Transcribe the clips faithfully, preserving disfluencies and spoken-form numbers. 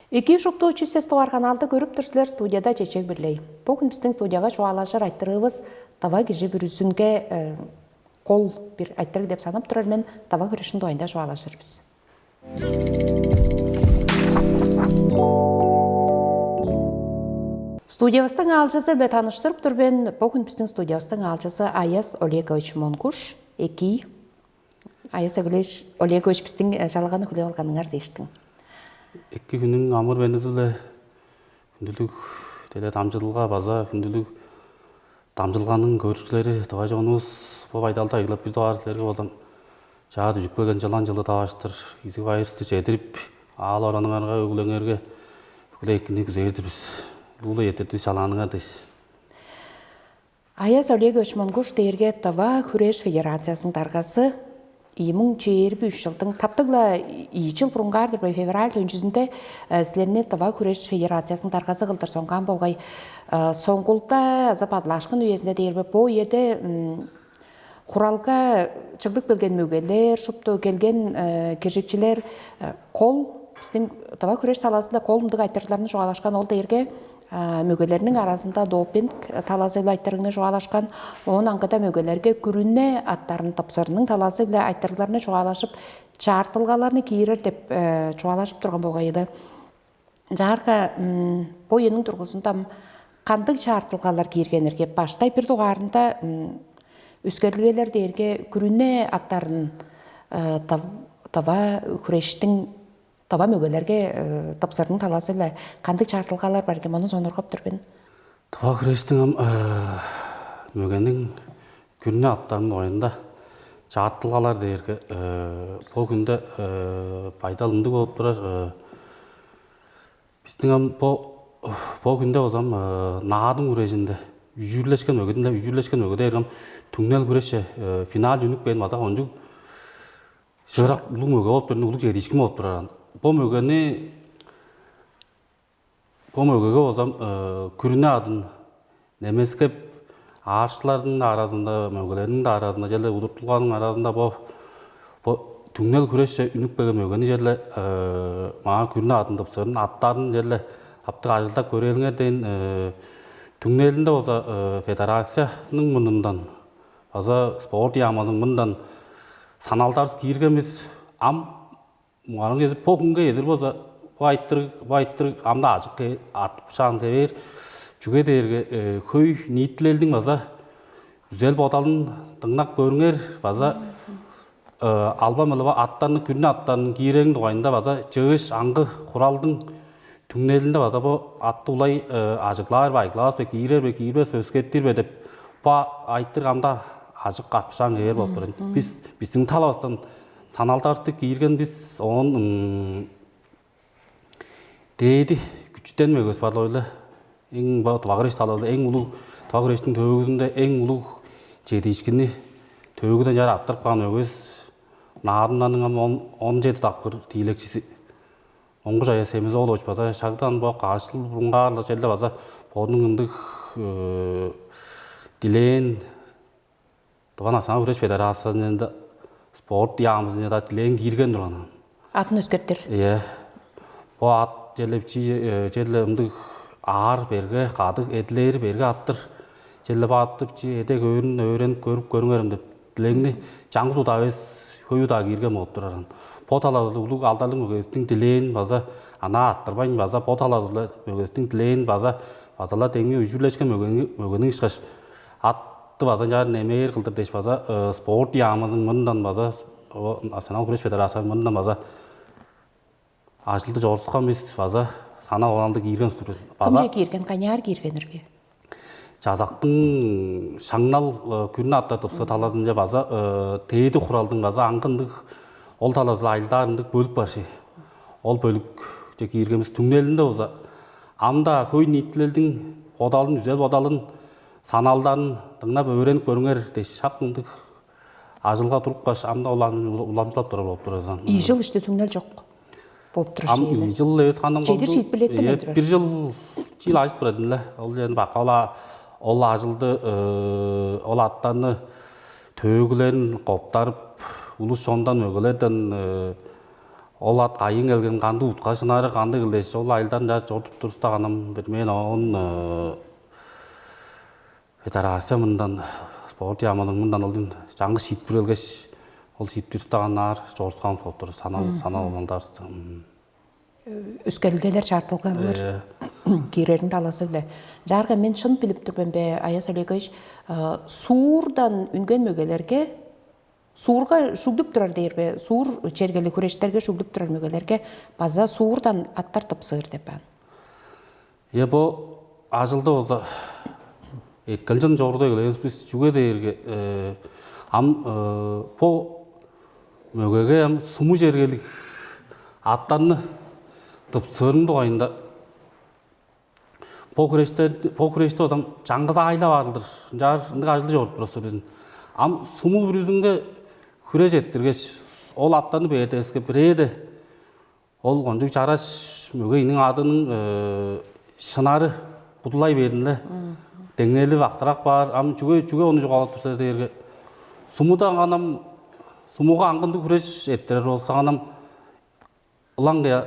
Эки шупту чүс сес дугаар каналды көрүп тур силер, студияда Чечек Бирлей. Бүгүн биздин студияга чугаалажыр айтырыыбыз тыва кижи бүрүзүнге э, кол бир айтырыг деп санап турар мен. Тыва күрөшүн дугайында чугаалажыр бис. Студиябыстың аалчызы биле таныштырып тур мен. Бүгүн биздин студиябыстың аалчызы Аяс Олегович Монгуш, эки. Аяс Олегович, биздин э, жалаганы хүлээп алганыңар дээштиң. Эки хүнүң амыр бенизиле хүндүлүг теле дамчылга база хүндүлүг дамчылганың көрүкчүлери, тыва чонувус бо байдалды айгылап бир дугаар силерге болзам чаа дүжүп келген чылан жылы таваштыр изиг байырсы чедирип, аал ораныңарга, өглеңерге бүгүле экини күзээр-дир бис. Улуулу эдертир чалааныңар дээш. Аяс Олегович Монгуш дээрге Тыва хүрээш федерациязының даргазы. Ийи муң чээрби үч жылдың таптыгла ийи жыл бурунгаар-дыр бе, февраль төнчүзүндө э, силерни Тыва хүрээш федерациязының даргазы кылдыр соңгаан болгай. Э, соңгулда азы бадылаашкын үезинде дээр бе, бо үеде м, хуралга чыглып келген мөгелер, шупту келген э, киржикчилер э, кол биздин Тыва хүрээш талаазында кол ындыг айтырыгларны чугаалашкан. Ол дээрге мөгелерниң аразында допинг талазы-биле айтырыгны чугаалашкан. Оон аңгыда мөгелерге күрүне аттарын тыпсырының талазы-биле айтырыгларны чугаалашып, чаартылгаларны киирер деп чугаалашып турган болгай эле. Чаарга бо үениң тургузунда кандыг чаартылгалар кииргенирге баштай бир дугаарында үскерлигелер дээрге күрүне аттарын тыва хүрештиң тыва мөгелерге тыпсырдың талазы-биле кандыг чаартылгалар бар экен, мону сонургап тур мен. Тыва хүрээштиң ам мөгениң күрүне аттарының оюнда чаартылгалар дээрге бо хүнде байдал ындыг болуп турар. Биздиң ам бо бо хүнде болзам наадың хүрээжинде үжүүрлешкен мөгединде үжүүрлешкен мөгеде эргем түңнел хүрээшче финал үнүп кээн база ончуг шыырак улуг мөге болуп турар, улуг чедиишкин болуп турар. Бо мөгени бо мөгеге болзам күрүне адын немескеп аарышкыларның да аразында, мөгелерниң да аразында, черле удуртулганың аразында бо бо түңнел хүрээшче үнүп келген мөгени черле маа күрүне адын тыпсырын, аттарын черле аптыг ажылдап көрээлиңер дээн түңнелинде болза федерацияның мурнундан база спорт яамазының мындан саналдарыс кииргенбиз. Ам муңарың чедип бо хүнге эдир болза бо айтырыг бо айтырыг ам-даа ажык артып шаан кевээр. Чүге дээрге хөй ниитилелдиң база үзел бодалын дыңнап көрүңер, база албан ылыва аттарны күрүне аттарның киирериң дугайында база чыыш аңгы хуралдың түңнелинде база бо атты улай ажыглаар бе, ажыглавас бе, киирер бе, киирбес бе, өскертир бе деп бо айтырыг ам-даа ажык артып шаан кевээр болуп турар. Бис биздиң талавастан саналдарысты киирген бис оон дээди күчүтен мөгес бар-ла. Эң тывагыреш талазы эң улуг тывагырештиң төөгүзүнде эң улуг чедиишкинни төөгүден чаар арттырып каан мөгес наадымнарның ам он чеди дакпыр тиилекчиси Моңгуш Аяс Семизоолович база шагдан бо каашыл бурунгаарлар челде база бодунуң ындыг дилээн Тыва национал хүреш федерациясында спорт яамызынче-даа дилээн киирген турган. Атын өскертир. Ийе. Бо ат черле бичии черле ындыг аар берге, кадыг эдилээри берге аттыр. Черле бо атты бичии эдек өөрүн өөренип көрүп көрүңерем деп дилеңни чаңгыс удаа эвес хөй удаа киирген болуп тураран. Бо талазы улуг алдарлыг мөгевистиң дилээн база анаа арттырбайн база бо талазы мөгевистиң дилээн база базала деңи үжүрлешкен мөгени мөгени ышкаш ат База ынчаар немээр кылдыр дээш база спорт яамызын мындан база национал хүреш федерациясы мындан база ажылды чорускан бис база санаа оналды киирген сутур. Кымче киирген, каняар кииргенирге? Жазактың шаңнал күрүнү аттар тыпса талазынча база тээди хуралдың база аңгындыг ол талазы айылдаар ындыг бөлүк бар ши. Ол бөлүкче кииргенибиз түңнелинде болза ам-даа хөй ниитилелдиң бодалын, үзел бодалын, саналдарын дыңнап өөренип көрүңер дээш шак ындыг ажылга туруп каш ам-даа уламчылап турар болуп турар. Ийи жыл ишти түңнел жок болуп турар. Ам ийи жыл эвес хандан чедир шиитпилеттен бир жыл чыйыл ажып турар эле. Ол жерин бакка ол ажылды ол аттарны төөгүлерин коптарып улус чондан мөгелерден Ол ат кайын келген, кандыг утка шынары, кандыг кылдеш, ол айылдан чаа чорудуп турустаганам бир мен оон федерация мындан, спорт яамының мындан ол чаңгыс шиитпир келгеш, ол шиитпирстаганнаар чорускан болуп тур, санал санал оландарыстыгын. Өскерилгелер чаартылгалар киирерин талазы-биле. Жаарга, мен шын билип тур мен бе, Аяс Олегович, суурдан үнген мөгелерге, суурга шуглуп турар дээр бе, суур чергели хүрештерге шуглуп турар мөгелерге база суурдан аттар тыпсыыр деп аан? Е, бо ажылды болза эккелчен чорудой келебис бис, чүге дээрге ам бо мөгеге ам суму чергелиг аттарны тыпсыырының дугайында бо хүреште, бо хүрешти одам чаңгыс аайлап арылдыр. Ынчаар ындыг ажылды чорудуп турар сордун. Ам суму бүрүзүнге хүреш эрттиргеш, ол аттарны бээрдевеске, бирээде ол кончуг чараш мөге ийниң адының шынары будулай бээрин-ле деңнелип, актырак баар. Ам чүге, чүге ону чугаалап тур силер дээрге, сумуда аңган ам, сумуга аңгындыг хүреш эрттирер болза, аңган ам ылаңгыя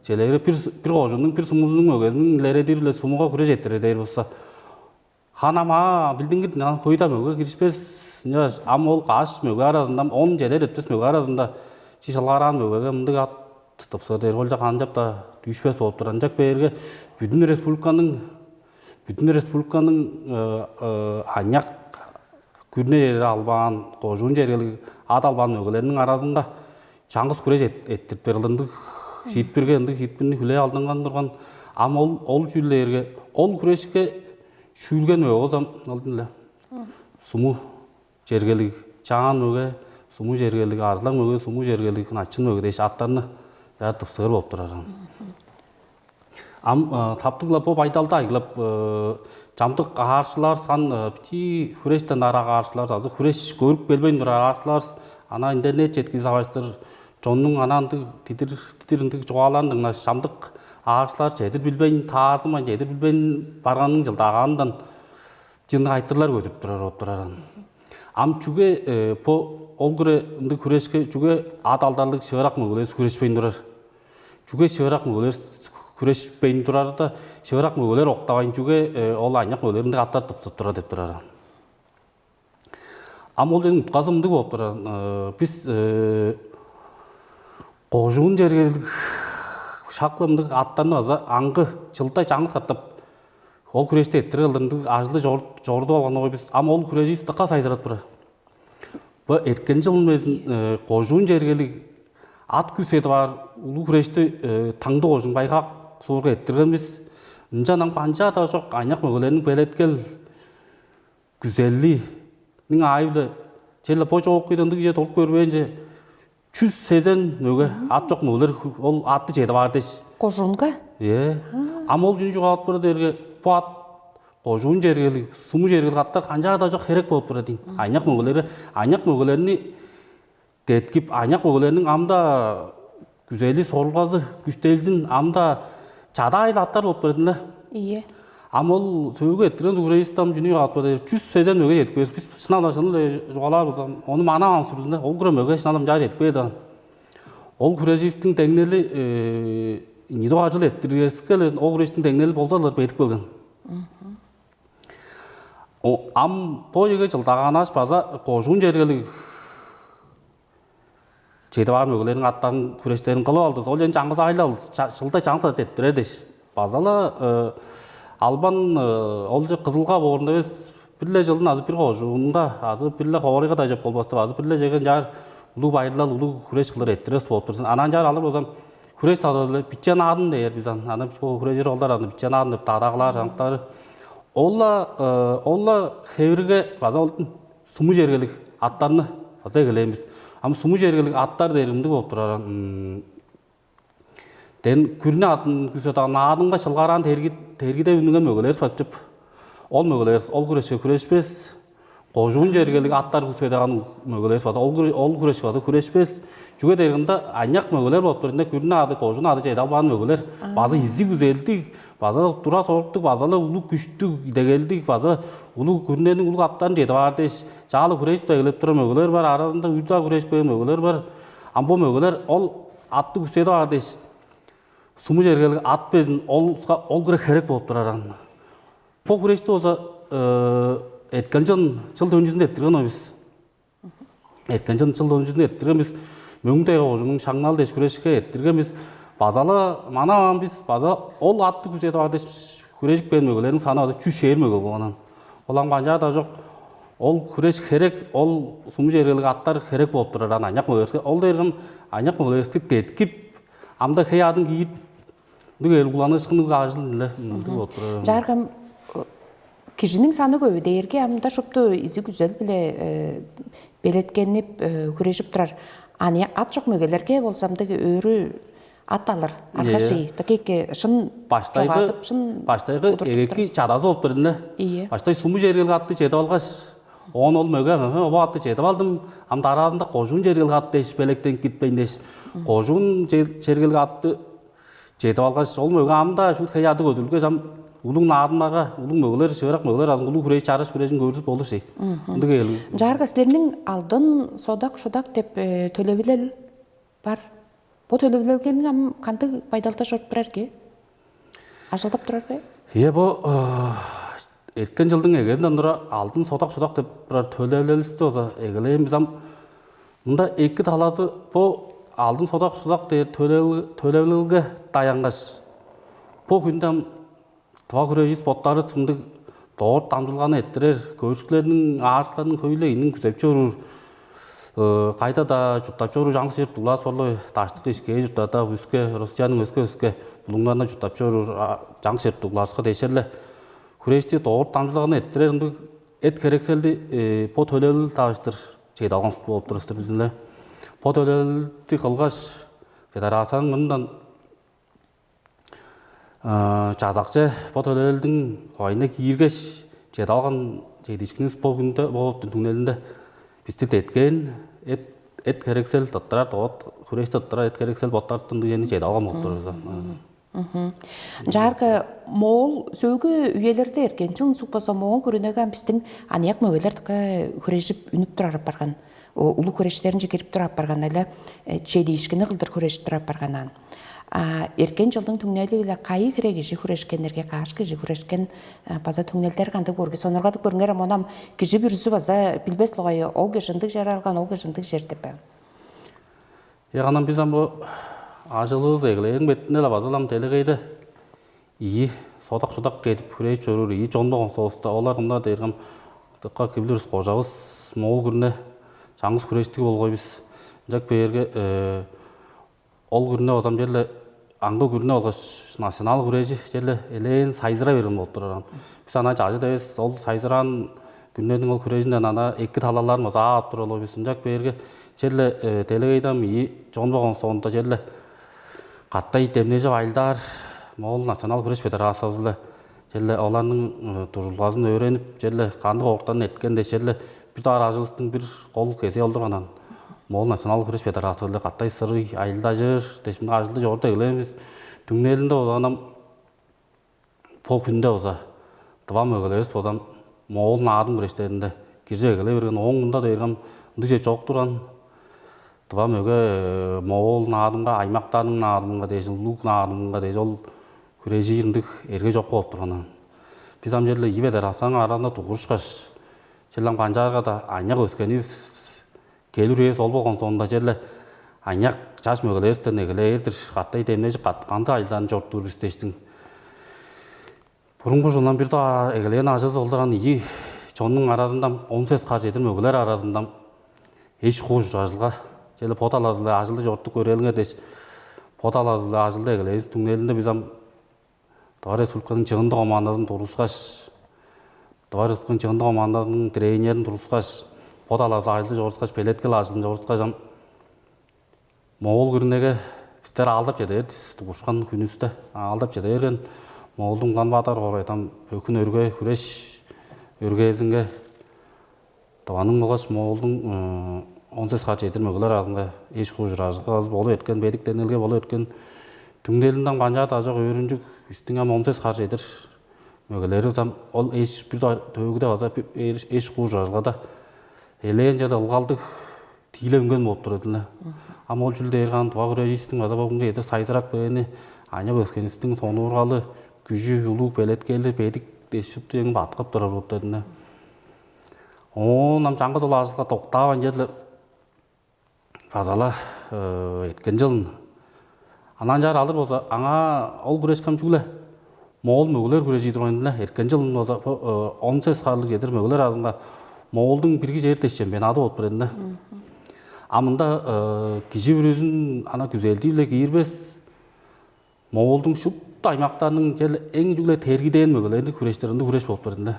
челегире бир, бир кожуннуң, бир сумузунуң мөгезиниң илередири-биле сумуга хүреш эрттирер дээр болза, ханам аа билдингир, ынчан хөй-даа мөге киришпес. Ынчаш ам ол каш мөге аразында, ам он чеде четпес мөге аразында чи шылгаараан мөгеге мындыг ат тыпсыр дээр болча, канчап-даа дүүшпес болуп тур. Ынчап кээрге, бүдүн республиканың, бүдүн республиканың аныяк күрүне чери албаан, кожуун чергелиг ат албаан мөгелерниң аразынга чаңгыс хүреш эт-, эттирип берилди. Ындыг шиитпирге, ындыг шиитпирни хүлээп алдынган турган. Ам ол, ол чүүлдерге, ол хүрешке шүүлген мөге болза, ол-дур-ла. Суму чергелиг чаан мөге, суму чергелиг арзылаң мөге, суму чергелиг начын мөге дээш аттарны чаа тыпсыр болуп турар. Ам таптыг-ла бо байдалды айыглап, чамдык аарыкчылар, сан бичии хүрештен ара аарыкчылар азы хүреш көрүп келбейн турар аарыкчылар, ана интернет четкизи саваштыр чоннуң ана ындыг дидир, дидир ындыг чугаалаан дыңнаш, чамдык аарыкчылар чедир билбейн, таарзынмайн, чедир билбейн барганның чылдагаанындан чыынныг айтырлар көдүрүп турар болуп турар. Ам чүге бо ол күре ындыг хүрешке чүге ат алдарлыг шыырак мөгелер хүрешпейн турар? Чүге шыырак мөгелер хүрешпейн турарда, шыырак мөгелер октавайн, чүге ол аныяк мөгелер ындыг аттар тыпсып турар деп турар. Ам ол черниң утказы мындыг болуп турар. Бис кожуун чергелиг шак-ла мындыг аттарны база аңгы чылда чаңгыс катап ол хүрешти эрттирип алыр ындыг ажылды чорудуп алган болгай бис. Ам ол хүреживис дыка сайзырап турар. Бо эрткен чылын безин кожуун чергелиг ат күүседип аар улуг хүрешти Таңды кожуун Бай-Хаак суурга эрттирген бис. Ынчан ам канчаар-даа чок аныяк мөгелерниң белеткел күзелиниң аайы-биле черле бо чоокку үеде ындыг чүве долуп көрбээнче, чүс сезен мөге, ат чок мөгелер ол атты чедип аар дээш. Кожуунга? Ээ. Ам ол чүнү чугаалап турар дээрге, бо ат кожуун чергелиг, суму чергелиг аттар канчаар-даа чок херек болуп турар дейн. Аныяк мөгелери, аныяк мөгелерни деткип, аныяк мөгелерниң ам-даа күзели, сорулгазы күштелзин, ам-даа чадаай-ла аттар болуп турар-дыр. Ийе. Ам ол сөөлгү эрттирген сугурайыстам чүнү каап бар дээр, чүс сезен мөге чедип кээр бис. Бис шынап-ла, шынап-ла чугаалаар болза, ону манаваан суурунда ол кура мөге шынап-ла мынчаар чедип кээр даан. Ол хүреживистиң деңнели, э, ийи дугаар чыл эрттиргески-ле ол хүрештиң деңнели болза-ла бедип келген. О, ам бо эге чылдагаанаш база кожуун чергелиг чедип аар мөгелерниң аттарын, хүрештерин кылып алдывыс. Ол чен чаңгыс айлавыс, ча-, чылда чаңгыс ат эрттирер дээш. База-ла, э, албан, э, ол чек Кызылга боорунда эвес, бир-ле чылын азы бир кожуунга, азы бир-ле хоорайга дажап болбастып, азы бир-ле черге ынчаар улуг байырлал, улуг хүреш кылыр эрттирес болуп турзун. Анаа ынчаар алыр болзам, хүреш талазы-биле биче наадым дээр бис аны. Аны бо хүрежир олар аны биче наадым деп дадагалаар чаңыктары. Ол-ла, э, ол-ла хевирге база ол суму чергелиг аттарны база эгелээн бис. Ам суму чергелиг аттар дээр ындыг болуп турар. М, ден күрүне адын күзедип, наадымга шылгаараан терги-, тергиде үнүнген мөгелер сактып, ол мөгелер ол хүрешке хүрешпес, кожуун чергелиг аттар күзедип аар мөгелер база ол күре-, ол хүрешке база хүрешпес. Чүге дээрге ында аныяк мөгелер болуп турар, ында күрүне ады, кожуун ады чедип албаан мөгелер. База изиг күзелдиг, база тура соруктуг, база-ла улуг күштүг, идегелдиг, база улуг күрүнениң улуг аттарын чедип аар дээш, чаа-ла хүрежип-даа эгелеп турар мөгелер бар, аразында үр-даа хүрежип келген мөгелер бар. Ам бо мөгелер ол атты күзедип аар дээш, суму чергелиг ат безин ол улуска ол кыра херек болуп турар аан. Бо хүрешти болза эрткен чыл, чыл төнчүзүнде эрттирген ол бис. Эрткен чыл, чыл төнчүзүнде эрттирген бис. Мөңгүн-Тайга кожууннуң Шаңнал дээш хүрешке эрттирген бис. База-ла манаваан бис, база ол атты күзедип аар дээш хүрежип келген мөгелерниң саны база чүс чээрби мөгел болган аан. Ол ам канчаар-даа чок, ол хүреш херек, ол суму чергелиг аттар херек болуп турар аан аныяк мөгелеривиске. Ол дээрге ам аныяк мөгелеривисти деткип, ам-даа хей-аъдын киирип, ындыг эл угланыышкынныг ажыл-биле ындыг болуп турар. Чааргам, кижиниң саны көвү дээрге ам-даа шупту изиг-күзел-биле белеткенип, хүрежип турар. Аны ат чок мөгелерге болза ындыг өрү ат алыр. Арга шии. Дыка эки шын чогаадып, шын баштайгы удуртуп эгеки чадазы болуп бердине. Ийе. Баштай суму чергелиг атты чедип алгаш, оон ол мөге: «Ага, бо атты чедип алдым, ам дараазында кожуун чергелиг ат дээш белектенип китпейн» дээш, кожуун чергелиг атты чедип алгаш, ол мөге ам-даа шуут хей-аъды көдүрүлгеш, ам улуг наадымнарга, улуг мөгелер, шыырак мөгелер аразынга улуг хүреш, чарыш хүрежин көргүзүп болур шей. Ындыг эл. Чаарга, силерниң алдын содак-шудак деп төлевилел бар. Бо төлевилелгениң ам кандыг байдалда чоруп турар ке? Ажылдап турар бе? Ийе, бо эрткен чылдың эгезинден тура алдын содак-шудак деп турар төлевилеливисти база эгелээн бис ам. Мында эки талазы, бо алдын содак-шудак дээр төлевилелге даянгаш, бо хүнде ам тыва хүреживис боттары ындыг дорт дамчыдылганы эрттирер, көрүкчүлерниң, аарышкыларның хөй-ле ийин күзеп чоруур, кайда-даа чурттап чоруур чаңгыс чер-чурттугларывыс бар-ла, даштыкы ишкээ чурттарда, өске, Россияның өске-өске булуңнарында чурттап чоруур чаңгыс чер-чурттугларывыска дээш-ле хүрешти дорт дамчыдылганы эрттирер ындыг эт-херекселди бо төлевилел тавыштыр чедип алган болуп турар-дыр бис-ле. Бо төлевилелди кылгаш, федерацияның мурнундан чазакчы бо төлевилелдиң дугайында кииргеш, чедип алган чедиишкинивис бо хүнде, бо түңнелинде бисти деткээн эт-херексел тырттырар, дорт хүреш тырттырар эт-херексел боттарывыстың дыгжени чедип алган болуп турар бис. Чаарга, моол сөөлгү үелерде, эрткен чылын суг болза, моол күрүнеге ам бистиң аныяк мөгелер дыка хүрежип үнүп турар апарган, улуг хүрештеринче кирип турар апарган, але, чедиишкинни кылдыр хүрежип турар апарган аан. А эрткен чылдың түңнели-биле кайы хире кижи хүрешкеннерге, каш кижи хүрешкен, база түңнелдер кандыг боор ке? Сонуургадып көрүңер, ам ону ам кижи бүрүзү база билбес болгай, ол кижи ындыг чер алган, ол кижи ындыг чер деп. Ийе, канам, бис ам бо ажылывыс эгелээн бетинде-ле база-ла ам делегейде ийи содак-шудак кедип хүрежип чоруур, ийи чон болган соовуста, олар мында дээрге ам дыка кижилер бис, кожавыс моол күрүне чаңгыс хүрештиг болгай бис. Ынчап кээрге, ол күрүне база ам черле аңгы күрүне болгаш национал хүрежи черле элээн сайзырай берген болуп турар аан. Бис анаа чажыт эвес, ол сайзыраан күрүнениң ол хүрежинден анаа эки талаларын база ап турар болгай бис. Ынчап кээрге, черле делегейде ам ийи чон болган соонда, черле катай демнежип ажылдаар моол национал хүреш федерациязы-биле черле оларның дуржулгазын өөренип, черле кандыг оруктарны эрткен дээш, черле бир дугаар ажылывыстың бир кол кезээ ол-дур аан. Моол национал хүреш федерациязы-биле катай сырый ажылдажыр дээш, мында ажылды чорудуп эгелээн бис. Түңнелинде болза, ам бо хүнде болза, тыва мөгелеривис болза моол наадым хүрештеринде киржип эгелей берген. Ооң мурнунда дээрге ам ындыг чүве чок турган. Тыва мөге моол наадымга, аймактарның наадымынга дээш, улуг наадымынга дээш ол хүрежир ындыг эрге чок болуп турган аан. Бис ам черле ийи федерацияның аразында дугурушкаш, черле ам канчаарга-даа аныяк өскенивис, келир үевис ол болган соонда, черле аныяк чаш мөгелеривистен эгелээр-дир, катай демнежип, кат-, кандыг ажылдарны чорудуур бис дээштиң. Бурунгу чылдан бир дугаар эгелээн ажылывыс ол-дур аан, ийи чоннуң аразында, он сес хар чедир мөгелер аразында эш-куш ужуражылга, черле бо талазы-биле ажылды чорудуп көрээлиңер дээш, бо талазы-биле ажылды эгелээн бис. Түңнелинде бис ам Тыва Республиканың чыынды командазын тургускаш, Тыва Республиканың чыынды командазының тренерин тургускаш, бо талазы-биле ажылды чорудускаш, белеткел ажылын чорудускаш, ам моол күрүнеге бистер аалдап чеде бээр бис, дугурушкан хүнүвүсте аалдап чеде берген. Моолдуң Улан-Баатар хоорайы, ам Бөкүн өргээ, хүреш өргээзинге Тываның болгаш Моолдуң он сес хар чедир мөгелер аразынга эш-куш ужуражылгазы болуп эрткен, бедик деңнелге болуп эрткен. Түңнелинде ам канчаар-даа чок, өөрүнчүг, бистиң ам он сес хар чедир мөгелеривис ам ол эш, бир дугаар төөгүде база бир эш-куш ужуражылгада элээн черле ылгалдыг тиилеп үнген болуп турар-дыр. Ам ол чүл дээрге ам тыва хүреживистиң база бо хүнге чедир сайзырап кээни, аныяк өскенивистиң сонуургалы, күжү, улуг белеткели, бедик дээш шупту эң бадыткап турар болуп турар-дыр. Оон ам чаңгыс ол ажылга доктаавайн черле база-ла эрткен чылын анаа ынчаар алыр болза, аңаа ол хүреш кам чүгле моол мөгелер хүрежи турган-дыр. Эрткен чылын болза он сес харлыг чедир мөгелер аразынга моолдуң бирги чер дешчен бен ады болуп турар-дыр. А мында кижи бүрүзүн ана күзелдии-биле киирбес, моолдуң шупту аймактарның черле эң чүгле тергидээн мөгелерниң хүрештери ындыг хүреш болуп турар-дыр.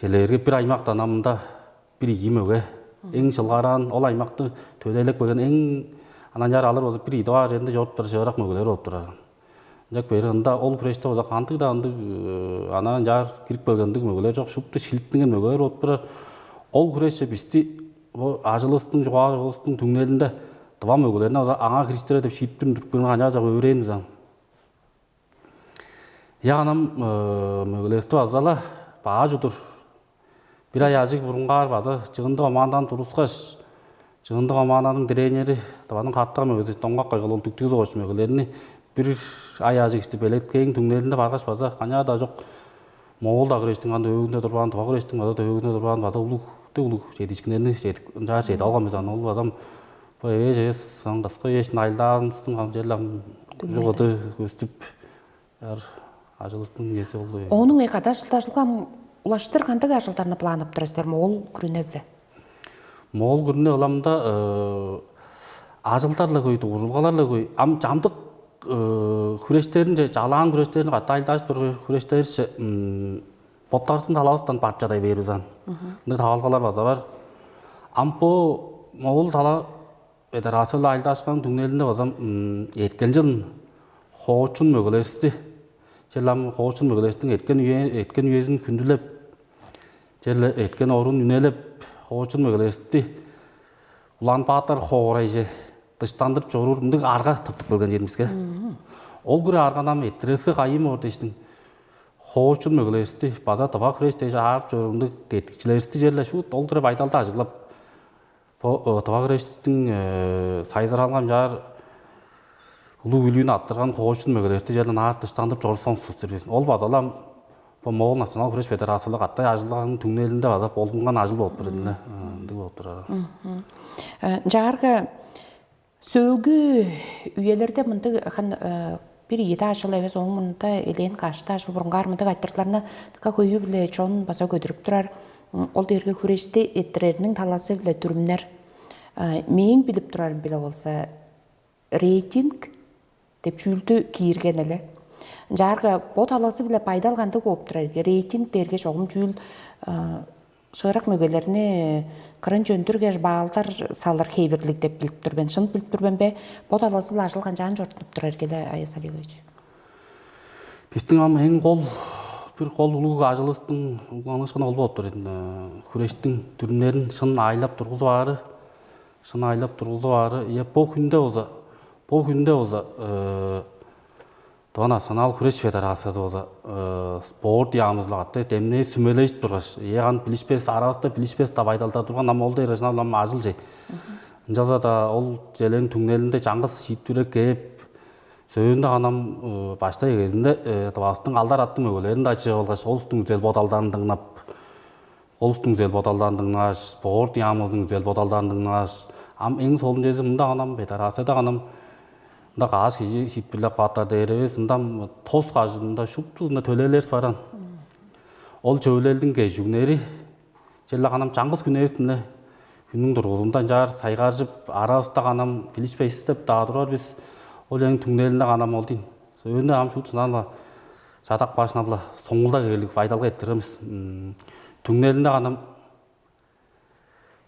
Черле эргеп бир аймактан ам мында бир ийи мөге, эң чылгараан, ол аймакты төлээлеп келген, эң анаа ынчаар алыр болза, бир ийи дугаар черинде чоруп турар шыырак мөгелер болуп турар. Ынчап бээрге ында ол хүреште болза кандыг-даа ындыг анаа ынчаар кирип келген ындыг мөгелер чок, шупту шилиттинген мөгелер болуп турар. Ол хүрешче бисти бо ажылывыстың, чугаалавыстың түңнелинде тыва мөгелерни база аңаа кириштирер деп шиитпирин туруп кээрге, канчаар чок өөрээн бис ам. Ийе, анаа ам мөгелеривисти база-ла баш удур бир ай ажыг бурунгаар база чыгындыг командадан турускаш, чыгындыг команданың тренери, Тываның хартыга мөгези Доңгак Кайгал ол дүктүг согуш мөгелерни бир ай ажыг ишти белеткээниң түңнелинде баргаш, база канчаар-даа чок моол-даа хүрештиң ам төөгүнде турбаан, тыва хүрештиң база төөгүнде турбаан база улуг, дег улуг чедиишкиннерни чедип, ынчаар чедип алган бис. Аны ол база ам бо эвээш эвес, ам кыска үе иштинде ажылдаанывыстың ам черле ам чугуду көстүп, ар ажылывыстың үези болду. Оонуң кады ажылдажылгам улаштыр кандыг ажылдарны планнап турар силер моол күрүне-биле? Моол күрүне ыламда ажылдар-ла хөй, дугуржулгалар-ла хөй. Ам чамдык хүрештеринче, чалаан хүрештеринче, катап ажылдажып турар хүрештеривисче боттарывыстың талавыстан барып чадай бээр бис ам. Ындыг тавалгалар база бар. Ам бо моол тала федерация-биле ажылдашканның түңнелинде база ам эрткен чылын хоочун мөгелеривисти, черле ам хоочун мөгелеривистиң эрткен үе, эрткен үезин хүндүлеп, черле эрткен оруун үнелеп, хоочун мөгелеривисти Улан-Баатар хоорайже дыштандырып чоруур мындыг арга тыптып келген чүве-дир биске. Ол хире арганы ам эрттирерге кайыын боор дээштиң, хоочун мөгелеривисти база тыва хүреш дээш аарып чоруур мындыг деткикчилеривисти черле шуут ол хире байдалды ажыглап, бо тыва хүрештиң сайзыралынга ынчаар улуг үлүүн арттырган хоочун мөгелеривисти черле ынаар дыштандырып чорупсаңзы, силер безин. Ол база-ла ам бо Моол национал хүреш федерациялыг каттай ажылдааның түңнелинде база болдунган ажыл болуп турар-дыр. Ындыг болуп турар. Ынчаарга сөөлгү үелерде мындыг хан бир ийи-даа ажыл эвес, ооң мурнунда элээн каш-даа ажыл бурунгаар мындыг айтырыгларны дыка хөйү-биле чон база көдүрүп турар. Ол дээрге хүрешти эрттирериниң талазы-биле дүрүмнер. Мээң билип турарым-биле болза, рейтинг деп чүүлдү киирген эле. Ынчаарга бо талазы-биле байдал кандыг бооп турар ирги? Рейтинг дээрге чогум чүүл шыырак мөгелерни кырынче үндүргеш, баалдар салыр хевирлиг деп билип тур мен. Шын билип тур мен бе? Бо талазы-биле ажыл канчаан чорудунуп турар ирги, Аяс Олегович? Бистиң ам эң кол, бир кол улуг ажылывыстың угланыышкыны ол болуп тур ийин. Хүрештиң дүрүмнерин шын аайлап тургузуп аары, шын аайлап тургузуп аары. Ийе, бо хүнде болза, бо хүнде болза Тыва национал хүреш федерациязы болза спорт яамызы-биле катты демнээ сүмележип тургаш, ийе, ам билишпес, аравыста билишпес-даа байдалдар турган, ам ол дээрге шынап-ла ам ажыл чей. Ынчалза-даа ол чүвениң түңнелинде чаңгыс шиитпирге кээп, сөөлүнде ам баштай эгезинде Тывавыстың алдар-аттыг мөгелерин-даа чыып алгаш, ол улустуң үзел-бодалдарын дыңнап, ол улустуң үзел-бодалдарын дыңнааш, спорт яамызының үзел-бодалдарын дыңнааш, ам эң солун чүвези, мында ам федерацияда ам мында каш кижи шиитпирлеп кааптар дээр эвес, мында ам тос кажыында шуптузунда төлээлеривис бар аан. Ол төлээлдиң кежигүннери черле ам чаңгыс хүн эвес-тир ийин. Хүннүң дургузунда ынчаар сайгаржып, аравыста ам билишпес деп-даа турар бис. Ол чүвениң түңнелинде ам ол дийин. Сөөлүнде ам шуут шынап-ла чадап кааш, шынап-ла соңгулда кээрлиг байдалга эрттирген бис. Түңнелинде ам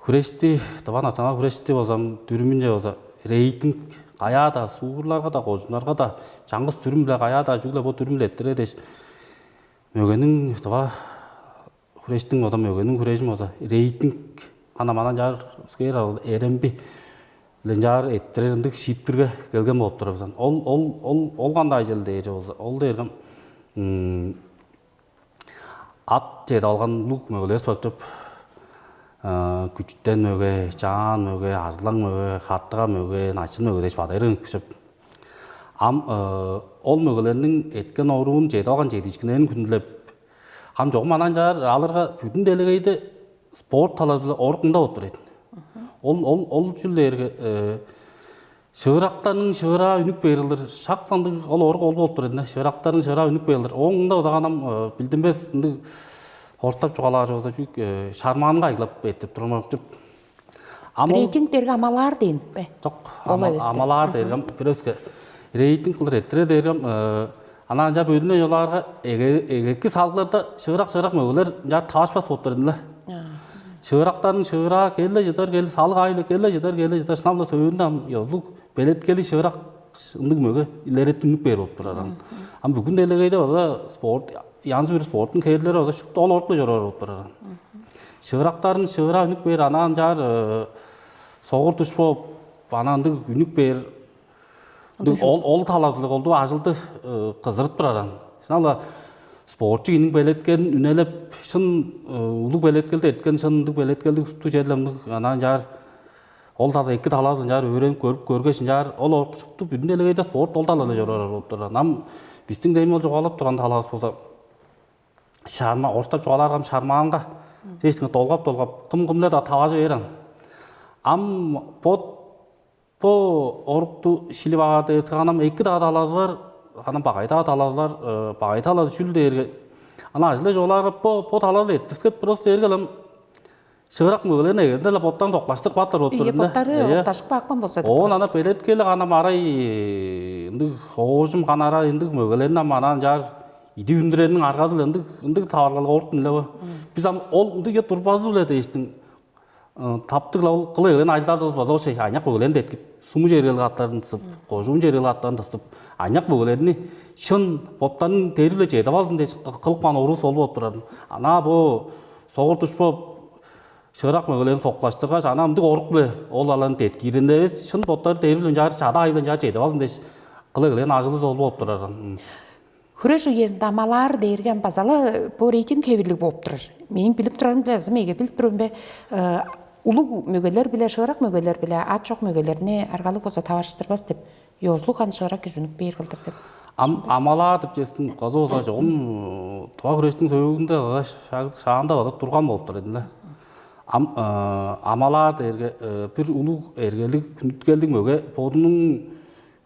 хүрешти, Тыва национал хүрешти болза ам дүрүмүнче болза рейтинг, каяа-даа, суурларга-даа, кожууннарга-даа чаңгыс дүрүм-биле, каяа-даа, чүгле бо дүрүм-биле эрттирер дээш, мөгениң, тыва хүрештиң болза, мөгениң хүрежин болза рейтинг, ам анаа ынчаар өскээр эремби-биле ынчаар эрттирер ындыг шиитпирге келген болуп турар бис аан. Ол, ол, ол, ол кандай чүвел дээрге болза, ол дээрге ам ат чедип алган улуг мөгелеривис бар чоп. Күчүтен мөге, чаан мөге, арзылаң мөге, хаттыга мөге, начын мөге дээш бадай берген бис чоп. Ам ол мөгелерниң эрткен оруун, чедип алган чедиишкиннерин хүндүлеп, ам чогум анаа ынчаар алырга, бүдүн делегейде спорт талазы-биле орук мында болуп турар ийин. Ол ол ол чүл дээрге, шыырактарның шыыраа үнүп бээр кылдыр, шак ындыг ол орук ол болуп турар ийин. Шыырактарның шыыраа үнүп бээр кылдыр. Ооң мында узаганам билдинмес ындыг орустап чугаалаар болза, чүк шармаанга айылап эртип турган болчуп. Ам ол Рейтинг дээрге амалаар дээн бе? Жок, Ол ама- эвес. Амалаар дээргем бир өске рейтинг кылдыр эрттире дээргем, анаа ынча бөлүнө чолаарга, эгеки салгыларда шыырак шыырак мөгелер ынчаар тавашпас болуп турдун эле. Шыырактарын шыыраа келе чыдар, келе салгай эле келе чыдар, келе чыдар. Шынап-ла сөөлүнде ам ёзулуг белеткели шыырак ындыг мөге илереттинип бээр болуп турар. Ам бүгүн делегейде база спорт, янзы бир спорттун хээрлери база шупту ол орук-ла чоруур болуп турар. Шыырактарын шыыраа үнүп бээр, анаа ынчаар согур туш бооп, анаа ындыг үнүп бээр. Ындыг ол ол талазылык олду ажылды кызырып тураран. Шынала спортчу кийиниң белеткелин үнелеп, шын улуг белеткелди эткен, шын ындыг белеткелдиг усту черле ындыг анаа ынчаар ол тала эки талазын ынчаар өөренип көрүп көргеш, ынчаар ол орукчукту бүдүн делегейде спорт ол талалы чоруур болуп турар. Ам бистиң дем ол чугаалап турган талаабыс болза, шарма орустап чугаалааргам шармаанга дээштиң долгап-долгап кым кымда-даа таважы бээр ам. Ам бот бо орукту шилип аар дээсканам эки-даа талазы бар, анан багай-даа талазы бар. Багай талазы чүл дээрге, ана ажылдажып олаарга бо бо талазы эртискет просто дээрге ылам шыырак мөгелерин эгезинде-ле боттан докташтырып каптар болуп Ийе, турар. Боттары окташып каапкан болза деп. Оон ана белеткели ана марай ындыг оожум канара ындыг мөгелерин ам анаа ынчаар иди үндүрерниң аргазы-ла ындыг ындыг таваргал оруктун эле бо. Биз ам ол ындыг турбазы-биле дээштиң таптыг-ла ол кылы эгелерин ажылдаар болза ошей аныяк мөгелерин деткип, суму чергел кааттарын тысып, кожуун чергел кааттарын тысып, аныяк мөгелерни шын боттарының дери-биле чедип алзын дээш кылып каан оруус ол болуп турар. Анаа бо согур туш бооп шыырак мөгелерин сокташтыргаш, анаа ындыг орук-биле ол аларны деткииринде эвес, шын боттары дери-биле ынчаар чада айып-ла ынчаар чедип алзын дээш кылы эгелерин ажылы ол болуп турар. Хүреш үезинде амалаар дээрге ам база-ла бо рейтинг хевирлиг бооп турар. Мээң билип турарым-биле азы меге билип турарым бе, улуг мөгелер биле шыырак мөгелер биле ат чок мөгелерни аргалыг болза таварыштырбас деп, ёзулуг хан шыырак кижи үнүп бээр кылдыр деп. Ам амалаа деп честиң указы болза чогум туга хүрээштиң сөөгүндө база шаанда база турган болуп тур эдиле. Ам амалаар дээрге бир улуг эргелиг хүндүткелдиг мөге бодунуң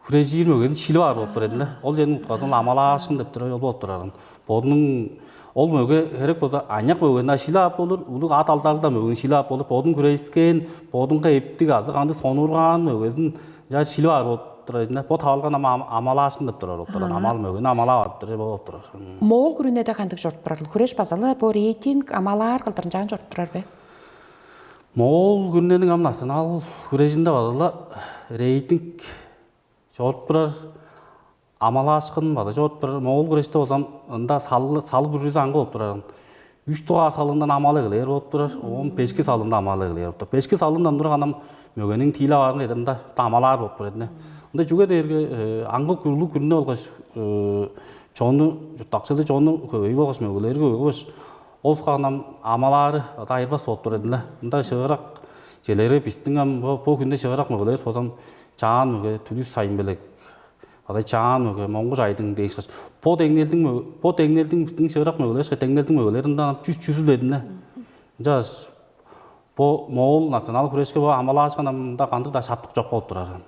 хүрежиир мөгени шилип аар болуп турар эдиле. Ол черниң утказын амалаашкын деп тура ол болуп турарын. Бодунуң ол мөге херек болза аныяк мөгени шилип ап болур, улуг ат алдарлыг мөгени шилип ап болур, бодун хүрейскен, бодунга эптиг азы кандыг сонуургаан мөгезин жаар шилип аар болуп турар эдиле. Бо таалган амалаашкын деп турар болуп турар. Амал мөгени амалап ап турар болуп турар. Моол күрүнеде кандыг чорт турар? Хүреш базалы бо рейтинг амалаар кылдырынчаан чорт турар бе? Моол күрүнениң ам национал хүрежинде базала рейтинг чоруп турар, амалаашкын база чоруп турар. Моол күреште болзам ында салгы салып үрүзү аңгы болуп турар. Үч дугаар салыындан амалы кылыр болуп турар. Оон бешки салыында амалы кылыр болуп турар. Бешки салыындан тура анам мөгениң тиилеп аарынга эдеринде амалаар болуп турар эдине. Ында чүге дээрге аңгы күрлүг күрүнү болгаш чону чурттакчызы чону көбөй болгаш мөгелери көбөй болгаш ол сукаанам амалаары айырбас болуп турар эдине. Ында шыырак челери бистиң ам бо күндө шыырак мөгелер болзам чаан мөге түлүс сайын белек база чаан мөге моңгуш айдың дээш каш бо деңнелдиң бо деңнелдиң биздиң шыырак мөгелер деңнелдиң мөгелери ындан чүс чүзүл эдине. Ынчаш бо моол национал хүрешке бо амалаашкан амында кандыг-даа шаптык чок болуп турар.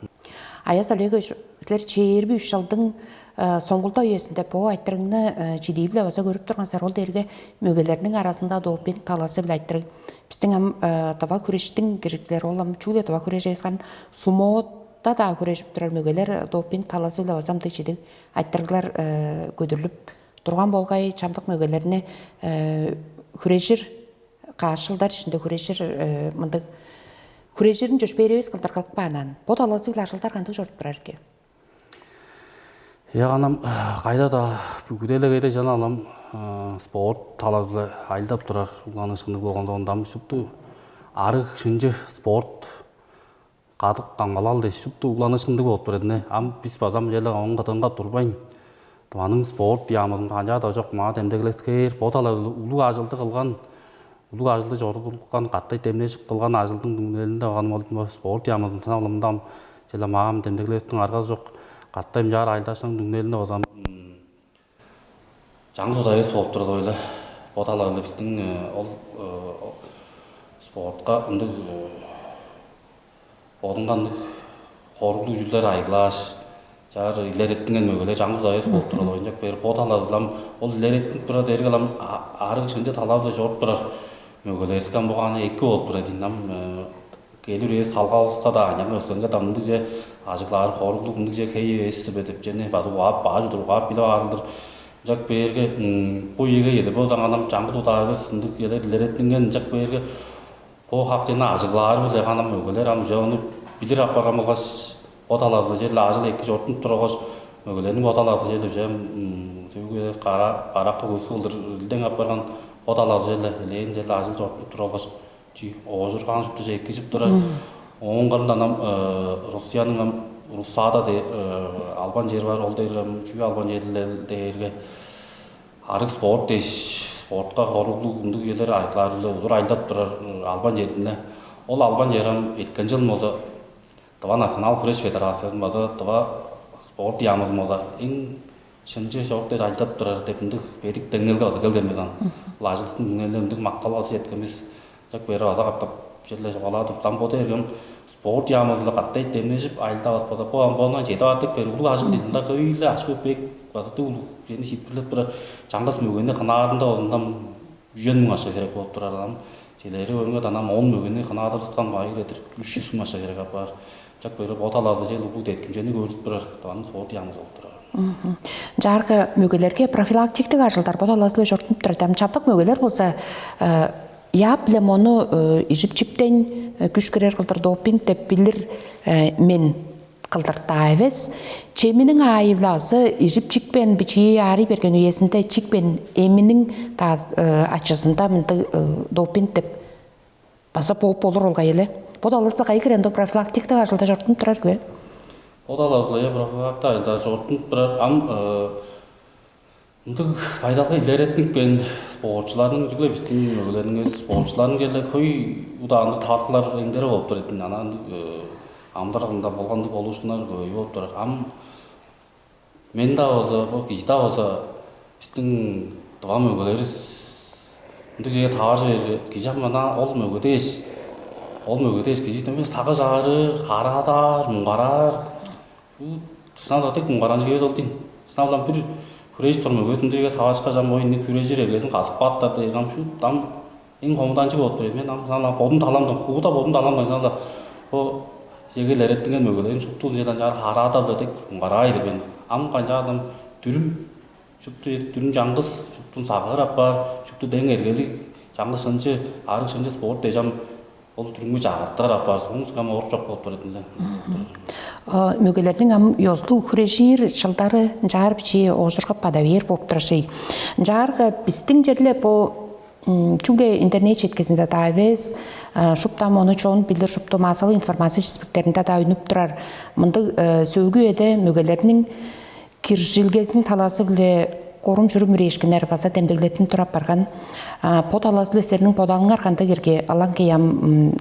Аяс Олегович, силер чээрби үч жылдың соңгулда үезинде бо айтырыңны чидии-биле база көрүп турган силер, ол дээрге мөгелерниң аразында допинг талазы-биле айтырыг. Биздиң ам тыва хүрештиң киржикчилери ол ам чүгле тыва хүреш эвес, хан сумода-даа хүрежип турар мөгелер допинг талазы-биле база ам дык чидиг айтырыглар көдүрлүп турган болгай, чамдык мөгелерни хүрежир каш жылдар ишинде хүрежир мындыг хүрежирин чөпшээревес кылдыр кылып каанан бо талазы-биле ажылдар кандыг чоруп турар экен? Яганам кайда-даа бүгүдээлегейде чана алам спорт талазы-биле айылдап турар улганыышкынныг болгон соонда ам шупту арыг шынчы спорт кадык камгалал дээш шупту улганыышкындыг болуп турар эдине. Ам бис база мынчалдыр оон кыдыынга турбайн, тываның спорт яамызынга канчаар-даа чок маа демдеглескээр бо талазы улуг ажылды кылган улуг ажылды чорудулган, каттай демнежип кылган ажылдың түңнелинде каганым ол спорт яамызын тынап ылымдам чеде маам демдеглээстиң аргазы чок, каттай мынчаар айылдашсаң түңнелинде базам чаңгыс удайыс болуп турар ойла. Бо талалыбыстың ол спортка ындыг бодунга ындыг хоруглуг чүүлдер айгылааш, чаар илереттинген мөгелер чаңгыс удайыс болуп турар ойнак бээр. Бо талалам ол илереттинип турар дээрге алам арыг шынчы талалы чоруп турар мөгелерискан бугааны эки болуп турар дейн ам келир үе салгалывыска-даа, ынчан өскенге-даа мындыг че ажыглаар хоруглуг мындыг че хей эвес-тир бе деп чени база угаап баажы угаап билип аарылдыр. Ынчак бээрге бу ийиге эдер болзаң анам чаңгы тудаавыс ындыг элер илеретинген ынчак бээрге бу хак чени ажыглаары-биле анам өгелер ам уже ону билир апарган болгаш бо талазы черле ажыл эки чортунуп тургаш, мөгелерниң бо талазы черле уже сөөгү кара каракка көскү кылдыр илдең апарган бо талазы черле элээн черле ажыл чортунуп тургаш, оожургаан шупту эки чип турар. Ооң кырында ам Россияның ам Русада дээр албан чери бар, ол дээрге чүү албан черлер дээрге арыг спорт дээш, спортка хоруглуг ындыг үелер айдылаар-биле удур айылдап турар албан черинде. Ол албан чери ам эрткен чыл болза Тыва национал хүреш федерациязын база Тыва спорт яамызын болза эң шынчы чорук дээш ажылдап турар деп ындыг бедик деңнелге база келген бис ам. Ол ажылдын түңнелинде ындыг мактал база четкен бис. Ынчак бери база катап черле чугаалаадып, зам боду эргем спорт яамызы-ла каттай демнежип, ажылдавас болза, бо ам боондан чеде баатык бери улуг ажыл дидимде хөй-ле ашкы бек база улуг чени шиитпирлеп турар чаңгыс мөгени хынаарында болзундам үжен муң ашка херек болуп турар ам. Челери өңге данам он мөгени хынаадырыскан байыр этир үш жүз муң ашка херек апаар. Чак бери бо талазы чел улуг деткимчени көрүп турар. Данын спорт яамызы болуп турар. Жаарга мөгелерге профилактиктик ажылдар бо талазы-ла чортунуп турар. Ам чамдык мөгелер болза яап биле мону ижип чиптен күш кирер кылдыр допинг деп билир мен кылдыртаа эвес. Чеминиң аайы-биле азы ижип чикпээн бичии аарый берген үезинде чикпээн эминиң ачызында мындыг допинг деп база болуп болур ол кайы эле. Бо далызында кайы кирендок профилактиктик ажылда чортунуп турар күе. Бо далызында профилактика ажылда чортунуп турар ам Ындыг байдалга илеретинипкен спортчуларның чүгле биздин мөгелериңер спортчуларның келе хөй удаанды таартылар эңдере болуп тур эдин. Анан ындыг амдырагында болгондуг болуушкуннар көбөй болуп турар. Ам мен-даа болза, бо кижи-даа болза биздин дыван мөгелерибиз ындыг черге тааржы берди. Кижи ам ана ол мөге дээш, ол мөге дээш кижи демек сагыш аарыр, караадаар, муңгараар. Бу сынал дег муңгаранчы кээп ол дейн. Сынал ам бир хүрээш турмай, көзүндеге таварышка чам оюннуг хүрежир эргезин казып кааттар дээр ам шут ам эң хомуданчы болуп тур мен ам сынал ам бодум таламдан хууда бодум таламдан сынал бо жегел эреттинген мөгелерин шупту ынчадан чаар хараада биле дег муңгараай берген. Ам канчаадам дүрүм шупту дүрүм чаңгыс шуптун сагыыр апаар шупту дең эргелиг чаңгыс шынчы арыг шынчы спорт дежам ол дүрүмгү чагыртыр апаар соң сыгам орук чок болуп турар эдинле. Мөгелерниң ам ёзулуг хүрежир чылдары ынчаар бичии оожургап бада бээр болуп турар шей. Ынчаарга биздиң черле бо чүгле интернет четкизинде-даа эвес, шупту ам ону чон билир, шупту массалык информация чиспектеринде-даа үнүп турар. Мындыг сөөлгү үеде мөгелерниң киржилгезин талазы-биле корум-чурум үрээшкиннер база демдеглеттинип туруп барган. Бо талазы-биле силерниң бодалыңар кандыг ирги алаң кыям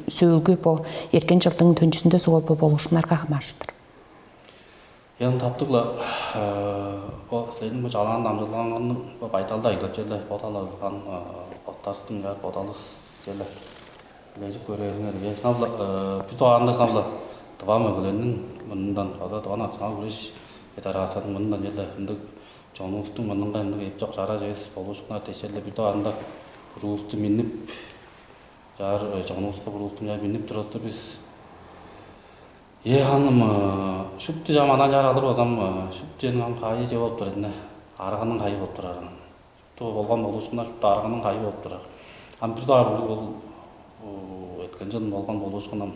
сөөлгү бо эрген чылдың төнчүзүндө сугул бо болуушкуннарга хамаарыштыр. Эң таптыг-ла бо силерниң бо чалаан дамчылгаңарның бо байдалда айлап черле бо талазылган боттарыстың бодалыс черле Лежип көрээлиңер, Вьетнамда бир дугаарында сынап-ла Тыва мөгүлениң мурнундан база Тыва национал күреш федерацияның мурнундан черле ындыг чонувустуң мурнунга ындыг эп чок чараш эвес болуушкуннар дешерле бир дугаарында буруусту миннип чаар чонувуска буруусту мынчаар миннип турар-дыр бис. Ээ ханым, шупту чам анаа чаар алыр болзам, шупту чениң ам кайы че болуп турар эдине, арыгының кайы болуп турарын. Шупту болган болуушкуннар шупту арыгының кайы болуп турар. Ам бир дугаар улуг ол эткен чылын болган болуушкунам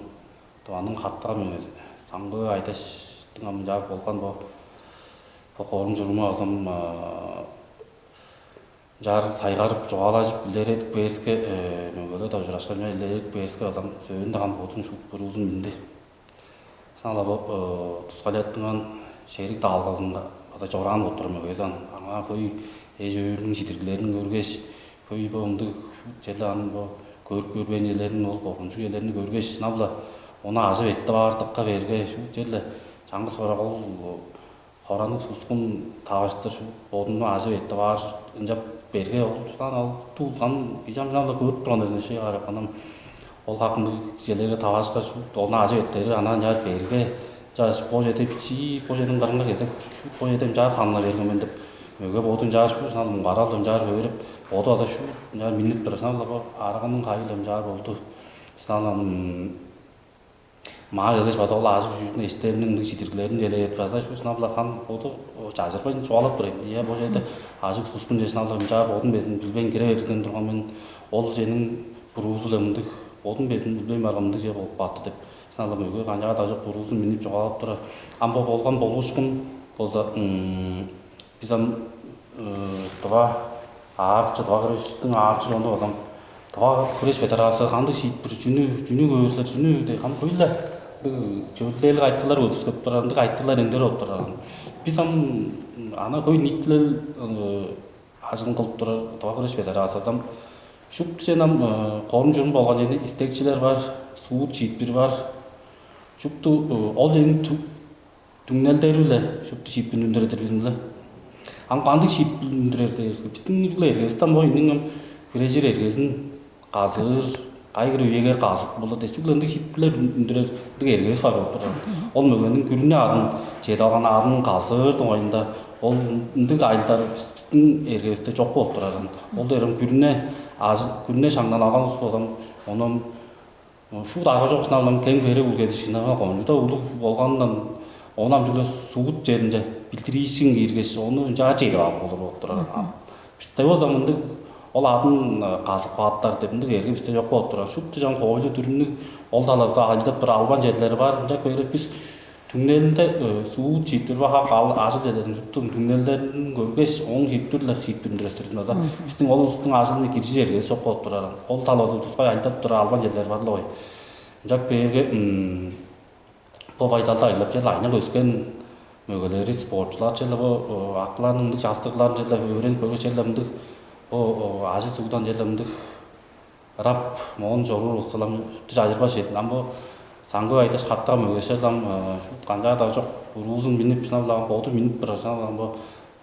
Тываның хартыга меңези саңгыы айдаштың ам ынчаар болган бо бо корум чуруму азам ынчаар сайгарып чугаалажып илередип кээске мөңгелер-даа ужурашкан ынчаар илередип кээске азам сөөнү-даа ам бодун шуут буруузун минди. Саңла бо тускайлаттынган шериг даалгазынга база чораан болуп турар мөгези ан. Аңаа хөй эш-өөрүнүң чидирлерин көргеш, Хөй бо ындыг черле ам бо көрүп көрбээн черлерин, ол коргунчуг черлерин көргеш, шынап-ла ону ажып эртип аардыкка берге, шул черле чаңгыс бырак ол хоранык сускун таваштыр бодунну ажып эртип аар ынчап берге, ол шупту улган кижи ам шынап-ла көрүп турган безин ши карапканам. Ол хакындыг черлерге таваашкаш, ону ажып эртери анаа ынчаар берге, чаш бо черде бичии, бо чердиң кырынга кезек, бо черде ынчаар ханына берген мен деп, мөге боду ынчаар шуут шынап муңгарал ынчаар хөөреп, боду база шуут ынчаар миннип турар. Шынап-ла бо арыгының кайы-ла ынчаар болду. Шынап-ла маа келгеш база ол аажы-күжүнүң эштериниң ындыг чидиргилерин делээр база шуут шынап-ла хан боду чажырбайн чугаалап турар. Ийе, бо черде ажык сускун чешин алыр ынчаар бодун безин билбейн кире берген турган мен, ол чениң буруузу-ла мындыг, бодун безин билбейн барган мындыг чер болуп каапты деп. Шынап-ла мөге канчаар-даа чок буруузун миннип чугаалап турар. Ам бо болган болуушкун болза, бис ам дыва аарыкчы, дыва күрээштиң аарыкчы чону болзам, дыва күрээш федерация кандыг шиитпир, чүнү чүнү көөр силер, чүнү деп кам хөй-ле чөвүрлээлиг айтырлар көдүскеп турар, ындыг айтырлар эңдере болуп турар. Бис ам ана хөй ниитилел ажылын кылып турар дыва күрээш федерациязам шупту чен ам корум чурум болган черде истекчилер бар, суут шиитпир бар. Шупту ол эң түңнелдери-биле шупту шиитпирни үндүрер-дир бис-ле. Ам кандыг шиитпирни үндүрер дээрге, бистиң бүгү-ле эргевистен бо ийниң ам хүрежир эргезин казыыр, кайы-бир үеге казып болур дээш, чүгле ындыг шиитпирлер үндүрер ындыг эргевис бар болуп турар. Ол мөгениң күрүне аъдын, чедип алган аъдын казыыр дугайында ол ындыг айылдар бистиң эргевисте чок болуп турар. Ол дээрге күрүне ажы күрүне шаңнан алган улус болза, ону шуут арга чок шынап-ла кең бере үлгедишкин кончууда улуг болгандан, ону ам чүгле суут черинче билдириишкин кииргеш, ону ынчаар чедип алып болур болуп турар. Бисте болза мындыг ол адын казып кааттар деп мындыг эрге бисте чок болуп турар. Шупту чаң хоойлу дүрүмнүг ол талазы ажылдап тур албан черлери бар. Ынчап кээрге бис түңнелинде суут шиитпир баха кал ажыл черлерин шупту түңнелдерин көргеш, оң шиитпирле шиитпирин дүрестирдим база. Бистиң ол улустуң ажылына киржир эргеси чок болуп турар. Ол талазы тускай ажылдап тур албан черлери бар-ла ой. Ынчап кээрге бо байдалды айлап чел айнак өскен мөгелери, спортчулар чел бо акыларның мындыг частыгларын чел өөренип көргеш, чел мындыг бо ажы сугдан чел мындыг ырап моон чоруур улустулам чажырбас чедин. Ам бо саңгы байдаш каттыган мөгеш чел ам канчаар-даа чок уруузун миннип шынап-ла боду миннип турар шынап-ла бо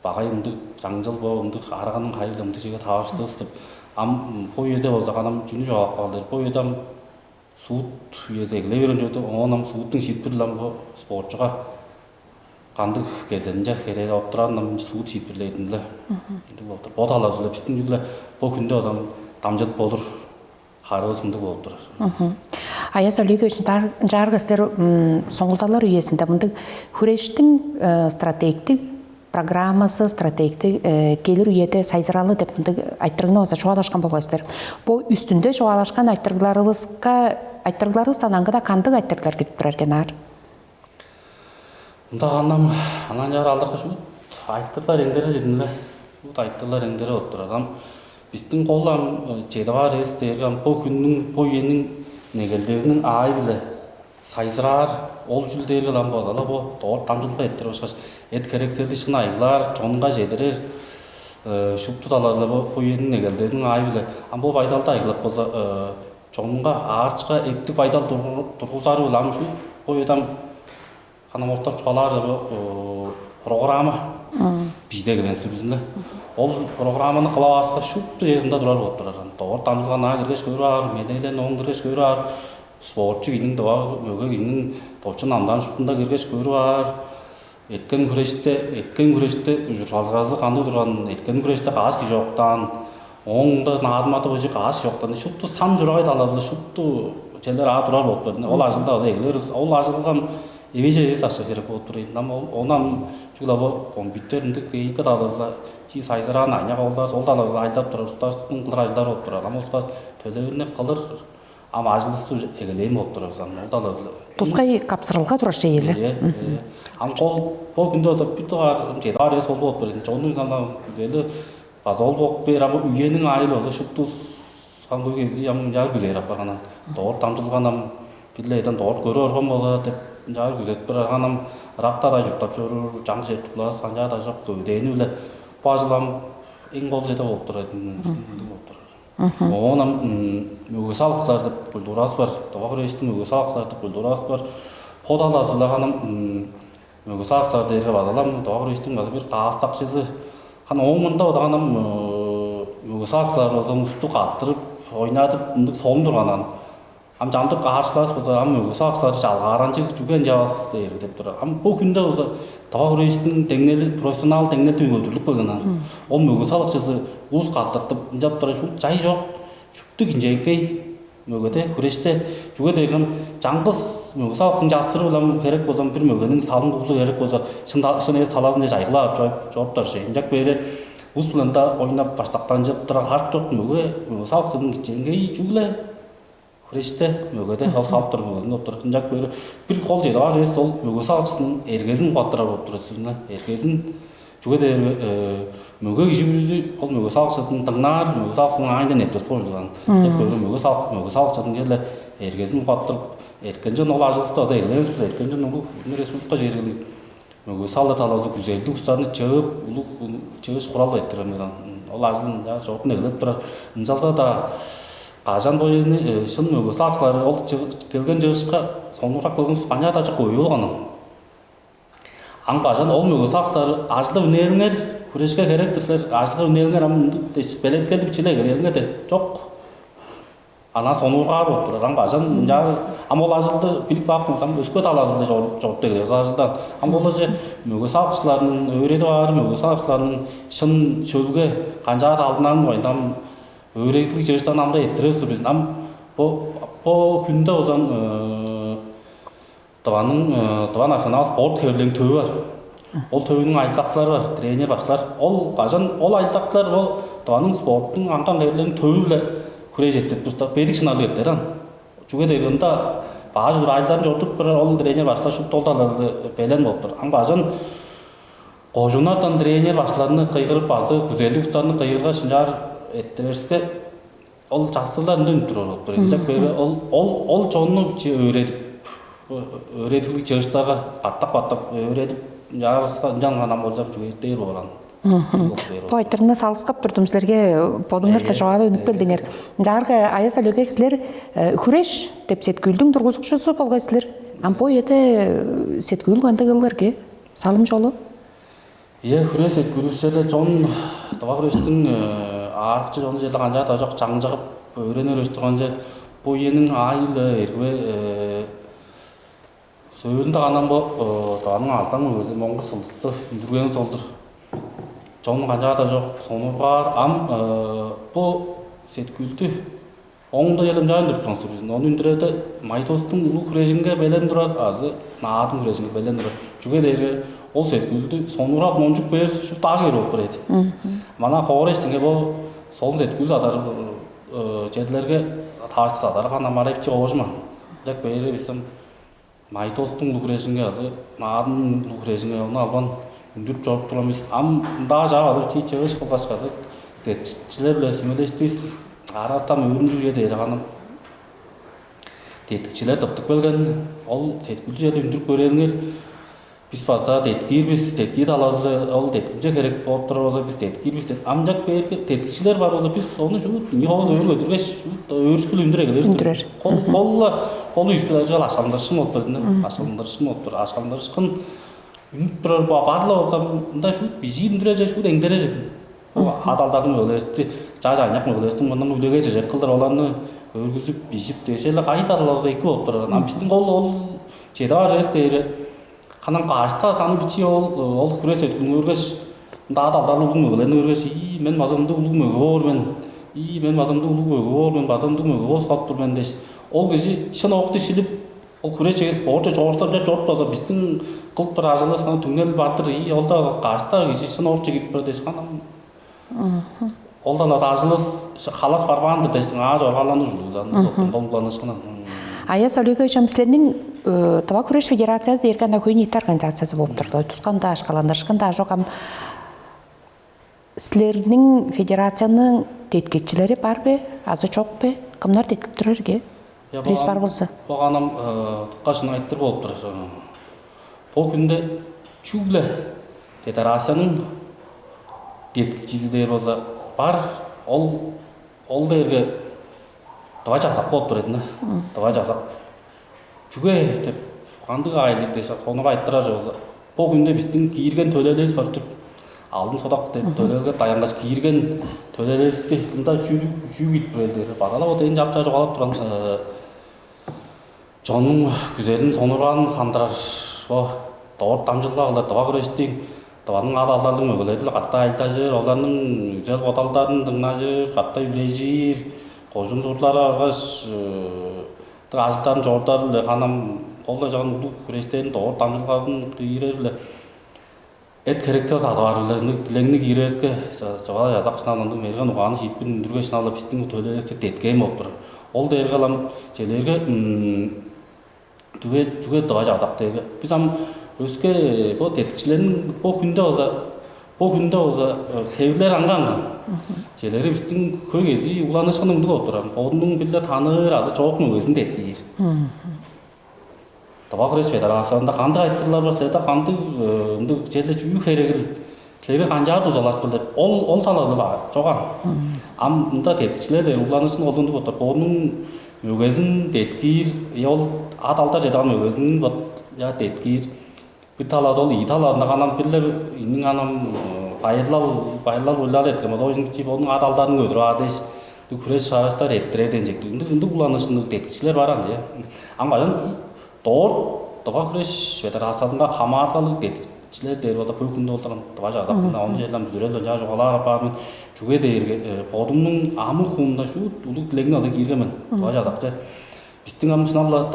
багай мындыг чаңчыл бо мындыг арыганың кайы-ла мындыг чеге таварыштывыс деп. Ам бо үеде болза канам чүнү чогап каалдыр? Бо үеде ам суут үези эгелей берген чорду, оон ам сууттуң шиитпир-ле ам бо спортчуга кандыг кезенинче херээде оттураан ам суут шиитпирлээрин-ле. Ындыг болуп тур. Бо талазы-ла бистиң чүгле бо хүнде адам дамчыт болур харыывыс мындыг болуп турар. Аяс Олегович, ынчаарга силер соңгулдалар үезинде мындыг хүрештиң стратегтик программасы, стратегти келир үеде сайзыралы деп мындыг айтырыгны база чугаалашкан болгай силер. Бо үстүнде чугаалашкан айтырыгларывыска айтырыгларывыстан аңгыда кандыг айтырыглар кирип турар экен аар? Мында анам ананчаар алдыргаш ут айтырлар эңдере чединле. Ут айтырлар эңдере оттурар. Ам бистиң кол ам чеде баар эвес дээрге ам бо хүннүң, бо үениң негелдезиниң аайы-биле сайзыраар ол чүл дээрге ам база-ла бо дорт дамчылга эрттирип ышкаш эт херекселди шын айыглаар, чонунга чедирер шупту талалы бо бо үениң негелдезиниң аайы-биле ам бо байдалды айыглап болза чонунга аарчыга эптиг байдал тургузары-биле ам шуп бо үеде ам ханам ортап чугаалаар бо программа бижиде келген сүрүзүнде. Ол программаны кылаваска шупту чезинде турар болуп турар. Дорт дамчылга наа киргеш көрүп аар, медээлен оон киргеш көрүп аар, спортчу кижиниң дыва мөге кижиниң долчун амдан шуптунда киргеш көрүп аар, эткен хүреште, эткен хүреште ужургалгазы кандыг турган, эткен хүреште каш кижи октаан, ооң-даа наадымада быжыг каш кижи октаан, шупту сан чурагай талазында шупту челер аа турар болуп турар. Ол ажылда база эгелээр, ол ажылгам эвеже эвес акша херек болуп тур. Ам ону ам чүгле бо компьютер ындыг техника талазында чи сайзыраан аня колдаас ол талазында айлап турар устарстың кылыр ажылдар болуп турар. Ам оска төлевине кылыр ам ажылдысты уже эгелээн болуп турар ам ол талазы. Тускай капсырылга турар шейле. Ам кол бо күндө отуруп бүт аар чеди аар эс ол болуп турар. Чоннуң ана үлели база ол болуп бээр ам үениң айыл болза шупту ам көй кезии ам ынчаар күзээр апарганан доор дамчылганам бир-ле эден доор көрүп орган болза деп ынчаар күзетип турарганам ыракта-даа чурттап чоруур чаңгыс чер туглаас канчаар-даа чок көвүдээни-биле бо ажылам эң кол чеде болуп турар, ындыг болуп турар. Оон ам мөге салыкчылар деп культуравыс бар. Тыва хүрээштиң мөге салыкчылар деп культуравыс бар. Бо талазы-биле ам мөге салыкчылар дээрге база-ла ам тыва хүрээштиң база бир каастакчызы. Хан ооң мурнунда база ам мөге салыкчылар база улусту каттырып, ойнадып, ындыг солун турган ам. Ам чамдык каарышкылавыс болза, ам мөге салыкчылары чалгааранчыг, чүге ынчавас дээр деп турар. Ам бо хүнде болза тыва хүрээштиң деңнели, профессионал деңнелдиг көдүрлүп келген ам. Ол мөге салыкчызы улус каттыртып, ынчап турар шуут чай чок, шупту кичээнгей мөгеде, хүреште. Чүге дээрге ам чаңгыс мөге салыкчының частырыы-биле ам херек болза, бир мөгениң салым-куулу херек болза, шын, шын эвес талазынче чайгылап чоруп, чоруптар чүве. Ынчап бээри улус-биле-даа ойнап, баштактанчып турар харык чок мөге, мөге салыкчының кичээнгейи чүгле хүреште, мөгеде, ол салып турар мөгеде болуп турар. Ынчап бээри бир кол чеде бар эвес, ол мөге салыкчызының эргезин угаптырар болуп турар силерни. Эргезин, чүге дээрге мөге кижи бүрүзү ол мөге салыкчызын дыңнаар, мөге салыкчызының аайындан эртпес болур турган. Ынчап бээри мөге салык, мөге салыкчызының черле эргезин угаптырып, эрткен чон ол ажылывысты база эгелевес болза, эрткен чон улуг республика чергелиг мөге салыр талазы күзелдиг улустарны чыып, улуг чыыш-хурал эрттирер мен. Ол ажылын чогум эгелеп турар. Ынчалза-даа кажан бо черни шын мөге салыкчылары ол келген чыышка сонуургап келген улус канчаар-даа чок хөй болган. Ам кажан ол мөге салыкчылары: «Ажылдап үнээлиңер, хүрешке херек-тир силер, ажылдап үнээлиңер ам» дээш, белеткелди бичии-ле эгелээриңер деп чок. Анаа сонуургаар болуп турар. Ам кажан ынчаар, ам ол ажылды билип каапкан болза, ам өске талазы-биле чоруп, чоруп эгелээр ол ажылдан. Ам ол-ла че мөге салыкчыларын өөредип аар, мөге салыкчыларын шын шөлге канчаар алдынаарын дугайында ам өөредиглиг чыыштарны ам-даа эрттирер-дир бис. Ам бо, бо хүнде болза Тываның, Тыва национал спорт хевирлериниң төвү бар. Ол төвүнүң ажылдакчылары бар, тренер башкылар. Ол кажан ол ажылдакчылар ол Тываның спорттуң аңгы-аңгы хевирлериниң төвү-биле хүреш эртип турза, бедик шынарлыг эртер аан. Чүге дээрге ында баш удур ажылдарын чорудуп турар ол тренер башкылар шупту ол талазы белен болуп тур. Ам кажан кожууннардан тренер башкыларны кыйгырып, база күзелдиг улустарны кыйгыргаш, ынчаар эрттеривиске, ол частырыглар ында үнүп турар болуп тур. Ынчап бээрге ол, ол, ол чонну бичии өөредип, өөредиглиг чыыштарга катап-катап өөредип, чаарывыска ынчан гана болчук чүве дээр боор аан. Бо айтырыгны салыксап турдум силерге, бодуңар-даа чугаалап үнүп келдиңер. Ынчаарга, Аяс Алюкеевич, силер хүреш деп сеткүүлдүң тургузукчузу болгай силер. Ам бо үеде сеткүүл кандыг кылыр ке? Салым чолу? Ийе, хүреш сеткүүлүвүсче-ле чон, тыва хүрештиң аарыкчы чону черле канчаар-даа чок чаңчыгып, өөренип-өөредип турган че, бо үениң аайы-биле эргиве сөөлүнде канам бо Тываның алдан мөгези Моңгуш Сылдысты үндүргени ол-дур. Чон канчаар-даа чок сонуургаар. Ам бо сеткүүлдү оон-даа черле ынчаар үндүрүп каан силер бис. Ону үндүрерде Майдостуң улуг хүрежинге белен турар азы Наадым хүрежинге белен турар. Чүге дээрге ол сеткүүлдү сонуургап, номчуп бээр шупту аг-эр болуп турар ийин. Мана хоорай иштинге бо солун сеткүүл садар черлерге таарышты садар канам арай бичии оожум аан. Ынчап бээрге бистиң Майдостуң улуг хүрежинге азы Наадымның улуг хүрежинге ону албан үндүрүп чоруп турган бис. Ам мында чаа база бичии чыыш кылгаш, база деткикчилер-биле сүмелештивис. Аразында ам өөрүнчүг үе дээр канам деткикчилер тыптып келген. Ол сеткүүлдү черле үндүрүп көрээлиңер. Бис база деткиир бис, деткии талазы-биле ол деткимче херек болуп турар болза, бис деткиир бис деп. Ам ынчап бээрге деткикчилер бар болза, бис ону шуут ийи ховус өөрүп көдүргеш, шуут өөрүшкүлүг үндүр эгелээр бис. Үндүрер. Кол, кол-ла, кол үс-биле ажыгал акшаландырышкын болуп турар. Акшаландырышкын болуп турар. Акшаландырышкын үнүп турар бо бар-ла болза, мында шуут бижиир үндүрер чер шуут эңдерер чедим. Бо ат-алдарлыг мөгелеривисти, чаа чайнак мөгелеривистиң мурнунга үлегер-чижек кылдыр оларны өргүзүп, бижип дээш-ле кайы талазы эки болуп турар. Ам бистиң кол ол чеде баар эвес дээри. Канам каш-даа саны бичии ол, ол хүреш сеткүүлүн көргеш, ында ат-алдарлыг улуг мөгелерни көргеш: «Ийи, мен база ындыг улуг мөге боор мен. Ийи, мен база ындыг улуг мөге боор мен, база ындыг мөге боор салып тур мен» дээш, ол кижи шын окту шилип, ол хүреш чегин спортче чоокшулап чоруп турда, бистиң кылып турар ажылывыс ынак түңнел бар-дыр. Ийи, ол-даа каш-даа кижи шын оокче кирип турар дээш, канам ол-даа ынак ажылывыс халас барбаан-дыр дээштиң, аа, чоргаарланыр ужурлуг-даа, ынак боттуң колдугланышкынын. Аяс Олегович, ам силерниң Тыва хүреш федерациязы дээрге ана хөй ниити организациязы болуп турду. Тускан-даа, акшаландырышкан-даа чок. Ам силерниң федерацияның деткикчилери бар бе азы чок бе? Кымнар деткип турар ийик? Бирээзи бар болза. Бо канам дыка шын айтырыг болуп турар. Бо хүнде чүгле федерацияның деткикчизи дээр болза бар. Ол ол дээрге тыва чазак болуп турар эдин. Тыва чазак. Чүге деп, кандыг аайлыг дээш, сонуга айтырар болза, бо хүнде бистиң киирген төлээливис бар чүп. Алдын содак деп төлээлге даянгаш киирген төлээливисти ында чүү чүү киип турар дээр. База-ла ол ден чапча чугаалап турган чоннуң күзелин сонураан хандырар бо дорт дамчылга кылдыр тыва хүрээштиң, тываның ат-алдарлыг мөгелери-биле каттай ажылдажыр, оларның үзел бодалдарын дыңнажыр, каттай үлежир, кожун сурлары алгаш, ажылдарын чорудары-биле ханам ол-ла чагын улуг хүрээштерин дорт дамчылгазын киирер-биле эт херекти садып аар-биле ындыг дилеңни киирээске, чыгала чазак шынап ындыг мерген угаанны шиитпин үндүргеш шынап-ла бистиң төлээлевисти деткээн болуп турар. Ол дээрге ылам челээрге чүге чүге дыва чазак дээрге бис ам өске бо деткикчилерниң бо хүнде база бо хүнде база хевирлер аңган-аңган. Челери бистиң хөй кези уланыышкын ындыг болуп турар. Бодунуң биле таныыр азы чоок мөгезин деткиир. Тыва хүреш федерациязында кандыг айтырыглар бар силерде, кандыг ындыг черде чүү херегил, силерге канчаар дузалаштыр деп ол ол талазы бар чоган. Ам мында тепкичилер уланыышын олунду боттар боонуң мөгезин деткиир, ол ат алдар чедаган мөгезин вот я деткиир. Бир талазы ол ийи талазында канам бирлер ийниң анам байырлал байырлал ойлаар эткем ол оюн чи бодунуң ат алдарын көдүрүп аар дээш хүреш шагаштар эттирер ден чектиг ындыг ындыг уланыышын деткичилер бар ан. Ам кажан доор дыва хүреш федерациязынга хамаарылгалыг деткичилер дээр болза бөг хүндү болдурган дыва чагадакында ону черле бүзүрел ынчаар чугаалаар апаар мен. Чүге дээрге бодумнуң амы хуумда шуут улуг дилегни ада киирген мен. Дыва чагадакчы бистиң ам шынап-ла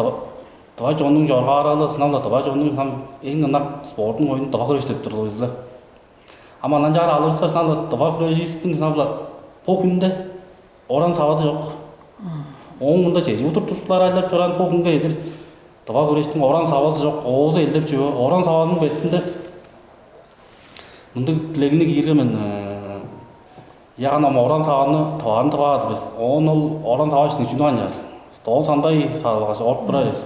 дыва чоннуң чоргааралы шынап-ла дыва чоннуң ам эң ынак спортунуң оюну дыва хүреш деп турлувус-ла. Ам ананчаар алырывыска шынап-ла дыва хүреживистиң шынап-ла бо хүнде оран савазы чок. Ооң мында чеже удур турчулар айлап чораан бо хүнге чедир дыва хүрештиң оран савазы чок, оозу элдеп чүве. Оран савазының бетинде мындыг дилегни киирген мен. Яан ам оран саваны тываан тываады бис. Оон ол оран сава иштиң чүнү аныяр? Стол сандай саалгаш оруп турар эвес.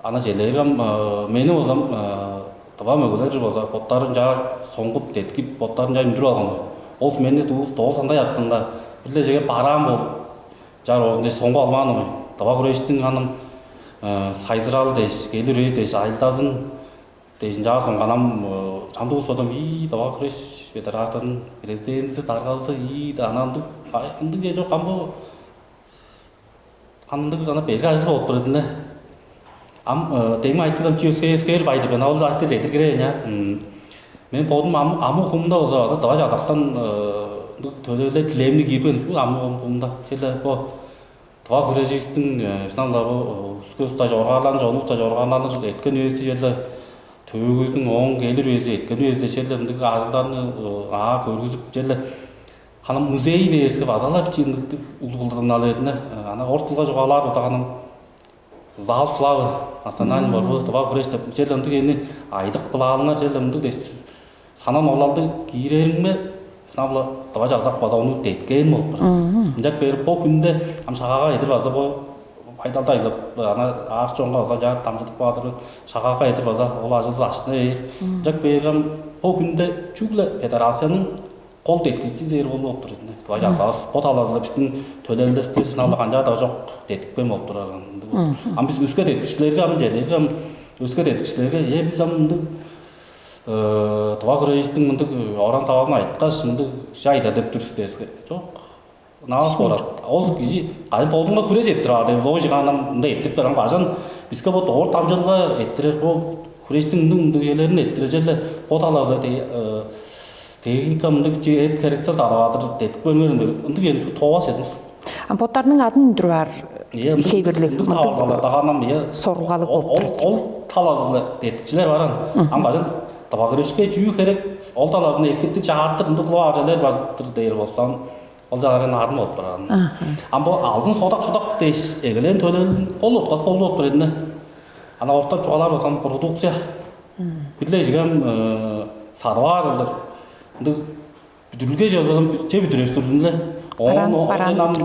Ана челээргем мени болзам дыва мөгелер болза боттарын чаар соңгуп деткип боттарын чаар үндүрүп алган. Ол мени дуу стол сандай артында бир-ле черге бараан болуп чаар оозун дээш соңгуп алмаан ой. Дыва хүрээштиң аным сайзырал дээш, келир үе дээш, айылдазын дээш ынчаар соңганам чамдык ус бодум ии дыва хүрээш федерациянын президентизи, даргазы ии ана ындыг ындыг же чок ам бо андыг ана берге ажыл болуп турар-дыр. Ам демги айтырдым чи өскээр өскээр бай деп ана ол айтыр чедир кирээйн а. Мен бодум ам амы хуумда болза база дыва чадактан ындыг төлээле дилемни киирген ушул амы хуумда. Черле бо дыва хүреживистиң шынап-ла бо үскү уста чоргаарланыр, чонувуста чоргаарланыр эткен үести черле төөгүзүң ооң келир үези эткен үези черле ындыг ажылдарны аа көргүзүп черле Ханам музей дээрзиге база-ла бичии ындыг улуг кылдырымнал бердине. Ана орус тылга чугаалаар болза ханам зал славы национальный борбу тыва хүреш деп черле ындыг чени айдык былаалыңар черле ындыг дээш санан олалды киирээриңме шынап-ла дыва чагзак база ону деткээн болуп турар. Ынчак берип бо хүнде ам шагаага эдир база бо байдалды айлап ана аар чонга база чаар дамчыдып каадыр шагаага эдир база ол ажылды ашына бээр. Ынчак бээргем бо хүнде чүгле федерациянын кол деткилчи зээр болуп тур эдине. Тывай чазавыс бо талазыла биздин төлээлдестер шыналда канчаар дагы жок деткипкен болуп турар ындыг. Ам биз өске деткичлерге ам желерге ам өске деткичлерге э биз ам ындыг тыва хүрээжибиздин мындыг оран савазын айткаш мындыг жайда деп тур силерге. Жок. Наавыс болар. Ол кижи кайын болдунга күрес эттир аар деп логика анан мындай эттирип турган кажан биске бо доор дамчылга эттирер бо хүрээштиң мындыг мындыг үелерин эттирер черле бо талалы техника мындыг эт керексел садып алыр деп көрмөөрүн ындыг эми тоовас эдиңиз. А боттарының адын үндүрүп аар хейбирлиг мындыг таалгалар даганам ие сорулгалыг болуп ол турат. Ол талазында деткичилер баран ам кажан дыва күрешке чүү керек ол талазында эккетти чаартыр мындыг кылып аар черлер бардыр дээр болсам Ол чагарган арын болуп бараан. Ам бо алдын содак шудак дээш эгелээн төлөөлүн ол уткасы ол болуп тур эдине. Ана ортап чугаалаар болсам продукция. Бир-ле жигем садып аар кылдыр. Ындыг бүдүрүлге чыгылган че бүдүрер сүрүнүле. Оон оон ам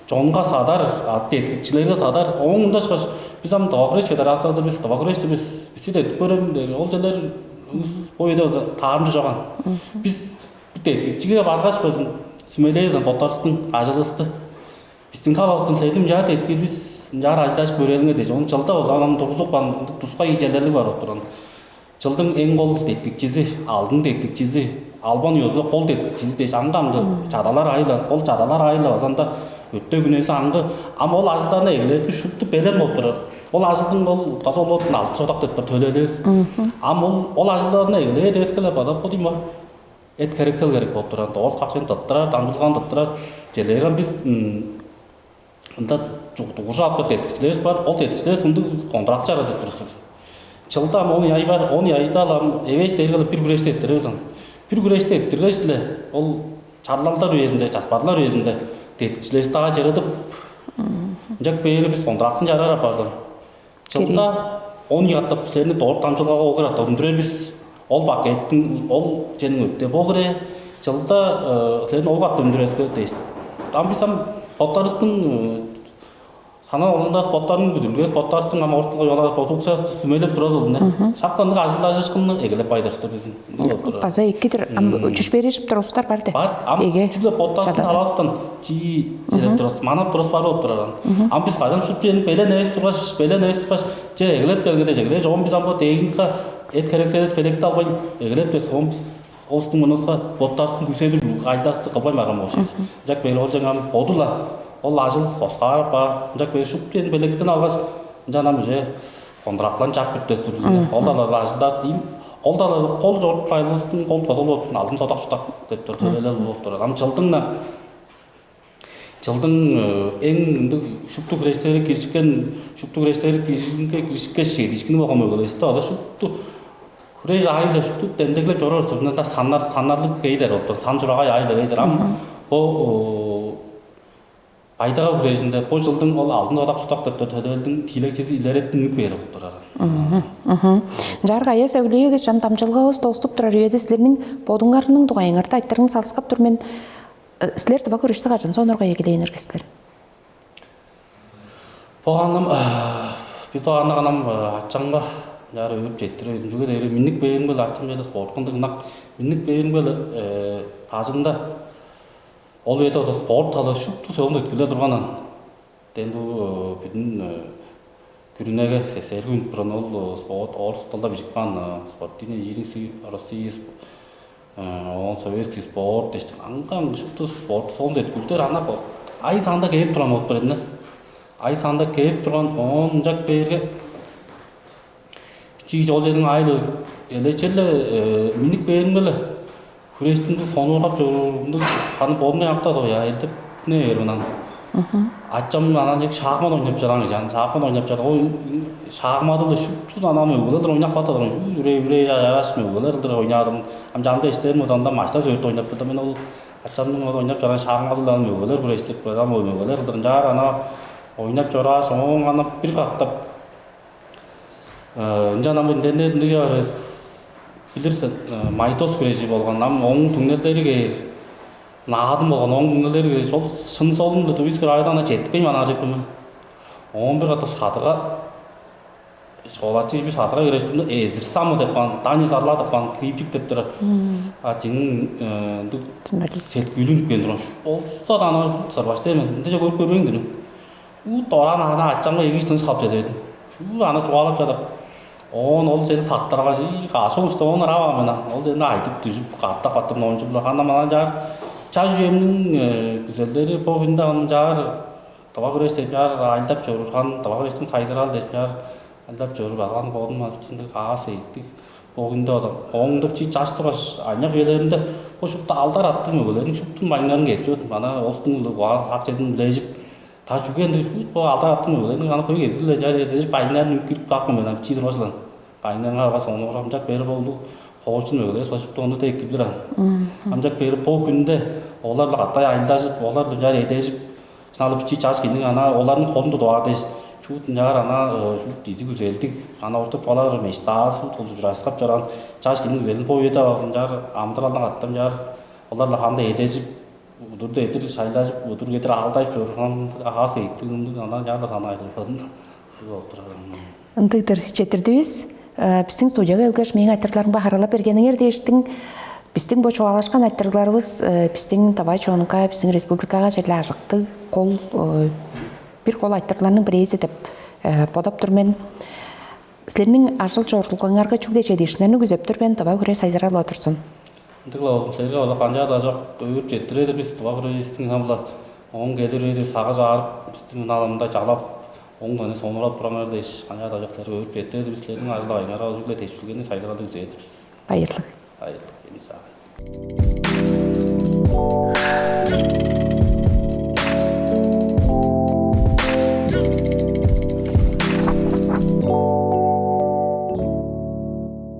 чонга садар, аз деткикчилерге садар. Оон ындашкаш биз ам догреш федерациялар бис, догреш бис, бисти деткип көрөм дээр. Ол черлер бо үеде таарымчы жоган. Биз Деткикчиге баргаш, болзун сүмелээзин боттарыстың ажылысты. Бистиң талавыстың силерни мынчаар деткир бис, мынчаар ажылдажып көрээлиңер дээш. Ону чылда болза анан тургузуп каан тускай ижелерлиг бар болуп турган. Чылдың эң кол деткикчизи, алдын деткикчизи, албан ёзулуг кол деткикчизи дээш аңгы-аңгы чадалар айылан. Ол чадалар айылап азанда өттө күнээзи аңгы. Ам ол ажылдарны эгелээриски шупту белен болуп турар. Ол ажылдың ол утказы ол болуп алтын содак деп төлээлерис. Ам ол ол ажылдарны эгелээр дээскеле база бо дейм бар. Эт херексел керек болуп турар. Ол какчаны тыттырар, дамчылганы тыттырар. Желээрен бис ында дугуржу алып деткикчилеривис бар. Ол деткикчилеривис ындыг контракт чарады деп турувус. Чылда ам он ай бар, он айда ам эвээш дээрге бир күрешти эрттирер узан. Бир күрешти эрттиргеш-ле ол чарлалдар үезинде, часпарлар үезинде деткикчилеривисти даажырыдып, ынчак бээри бис контрактын чарар апарзан. Чылда он ый катап силерни дорт дамчылгага ол кыракта үндүрер бис. Ол пакеттиң ол чениң өпте бо кире. Чылда силерни ол катап үндүреске дээш. Ам бис ам боттарыстың санаа орунда боттарының бүдүрүлгес, боттарыстың ам ортулга ёла продукциясы сүмелеп турар ол. Шак ындыг ажылдажышкынны эгелеп байдырышты биздин. База экидир ам чүш беришип турустар бар де. Бар, ам Эге. Чүгле боттарыстың Чадады. Талаастан чии силеп турас, манап турас бар болуп турар. Ам бис кажан шупту эни белен эвес тургаш, белен эвес тургаш, че эгелеп келгеде, че эгелеп, чогум бис ам бо дегинка эт херексевес белекти албайн эгелеп бес, он бис олустуң мынывыска боттарыстың күседир айлдасты кылбайн барган болчувус. Ынчак бери ол жаңам боду-ла ол ажыл соскаарап баар. Ынчак бери шупту эни белектен алгаш, ынчан ам уже контрактларын чак бүтпес турдулар. Ол даларда ажылдаас ийин. Ол даларда кол чоруп кайылыстың кол козол болуп алдын содак шудак деп тур төлелер болуп турар. Ам чылдың-на чылдың эң ындыг шупту күрештери киришкен, шупту күрештери киришкинге киришкеш чедиишкини болган мөгелести база шупту хүреш аайы-биле шупту демдеглеп чоруур сырдында саннар саннарлыг кей дээр болуп тур. Сан чурагай аайы-биле кей дээр. Ам бо байдага хүрежинде бо жылдың ол алдын одак шудак деп төделдиң тиилекчизи илереттинип бээр болуп турар. Мгм. Жарга аяс өглүйүгү чам дамчылгавыс доступ турар үеде силерниң бодуңарның дугайыңарда айтырын салыскап тур мен. Силер дыва көрүшсү кажан сонурга эгелээнер силер? Бо анам бир доаннак анам ачамга яра өөрүп четтире чүге дээри минник бээримге эле ачам эле спорткун дыгнак минник бээримге эле бажыңда ол үеде спорт талы шупту сөөлүн өткүле турганын. Ден бу бүдүн күрүнеге сесерги үнүп турган ол спорт орус тылда бижип каан спортивный единицы России оон советский спорт дээш аңгы-аңгы шупту спорт соон деткилдер ана ай саанда кээп турган болуп турар эди. Ай саанда кээп турган оон ынчак бээрге бичии ол жериң айыл элечерле минник бээримге эле хүрээштиң сонуургап чоруур ындыг ханы бодунай акта доо я элдеп не бээр мынан. Ачам анан эки шаакман ойноп чораан кижи аны шаакман ойноп чораан ол шаакмады эле шупту анам өгүлер ойноп ката турган үрей үрей жараш мөгүлер ылдыр ойнаадым. Ам чамда эштерим уданда машта сөөртү ойноп турда мен ол ачамның ол ойноп чораан шаакмады эле аны мөгүлер күрештип ам ол мөгүлер ылдыр ынчаар ана ойноп чорааш оон ана бир катап Ынчан ам интернет ындыг чыгар эвес. Билир сен, майдос күрежи болган. Ам ооң түңнелдери кээр. Наадым болган ооң түңнелдери кээр. Ол шын солун-биле туристская райда ана четтикпейн манаар чеппиме. Оон бир катап садыга школачы бир садыга киреш турда эзир самы деп каан, Дани Зарла деп каан, криптик деп турар. А чиң ындыг Журналист. Сеткүүлүн үпкен турган. Болза да ана сырбаш дээмен. Ынча көрүп көрбейн дирим. Уу дораан ана ачамга эвис тыныш калып чеде бердим. Уу ана чугаалап чадап. Оон ол сени сактыргаш, ий кашыл ышта оон ырап ам мен ол сени айтып дүжүп катап катап номчуп-ла ханам анан чаар чаш үемниң күзелдери бо хүнде анын чаар дыва күреш деп чаар айлдап чоруур хан дыва күрештиң сайзыраал деп чаар айлдап чоруур алган боодум ачындыг каас эйиктиг бо хүнде оон деп чи чаш тургаш аныяк үелеримде бо шупту алдар аттыг мөгелерин шуптун байыңнарын кээп чордум ана олустуң улуг ак чедин билежип Та чүге ындыг бо алдар аттың мөгелерин аны хөй кезип-ле чаар эдежип, байыннарын үнүп кирип каапкан мен ам чии тургаш-ла. Байыннарынга кагбас ону амчак бери болду. Хоочун мөгелер сочупту ону дег кип турар. Амчак бери бо хүнде олар-ла катай айылдажып, олар-ла чаар эдежип, шыналып чи чаш киниң ана оларның холун тудуп аар дээш, шуут ынчаар ана шуут дизи күзелдиг, ана ортуп калар мечтаазы шуут холдужураскап чораан чаш киниң күзелин бо үеде ынчаар амыдыралдан катап ынчаар олар-ла кандай эдежип, Удурда эдир шайлажып, удур кедир аалдажып чоруур, ам аас эйиттиг ындыг анаа чаала санаайлыг кылдым. Ындыг болуп турар. Ындыг-дыр, четтирдивис. Э, Биздин студияга келгеш, мээң айтырларымга харалап бергениңер дээштиң. Биздин бу чугаалашкан айтырыгларыбыз биздин тыва чонга, биздин республикага черле ажыктыг кол, бир кол айтырыгларның бирээзи деп бодоп тур мен. Силерниң ажыл чорудулгаңарга чүгле чедиишкиннерни күзеп тур мен, тыва хүреш сайзырал отурзун. Ындыг-ла болзун, силерге база канчаар-даа чок өөрүп четтирер-дир бис, тыва хүреживистиң хамылат оң келир үези сагыш аарып, бистиң мынаа мындай чалап, оң мени сонурап тураңар дээш, канчаар-даа чок силерге өөрүп четтирер-дир бис, силерниң ажыл-агыйыңарга чүгле тепшилгени, сайзыралды күзээр-дир бис. Байырлыг. Байырлыг, эми чаа.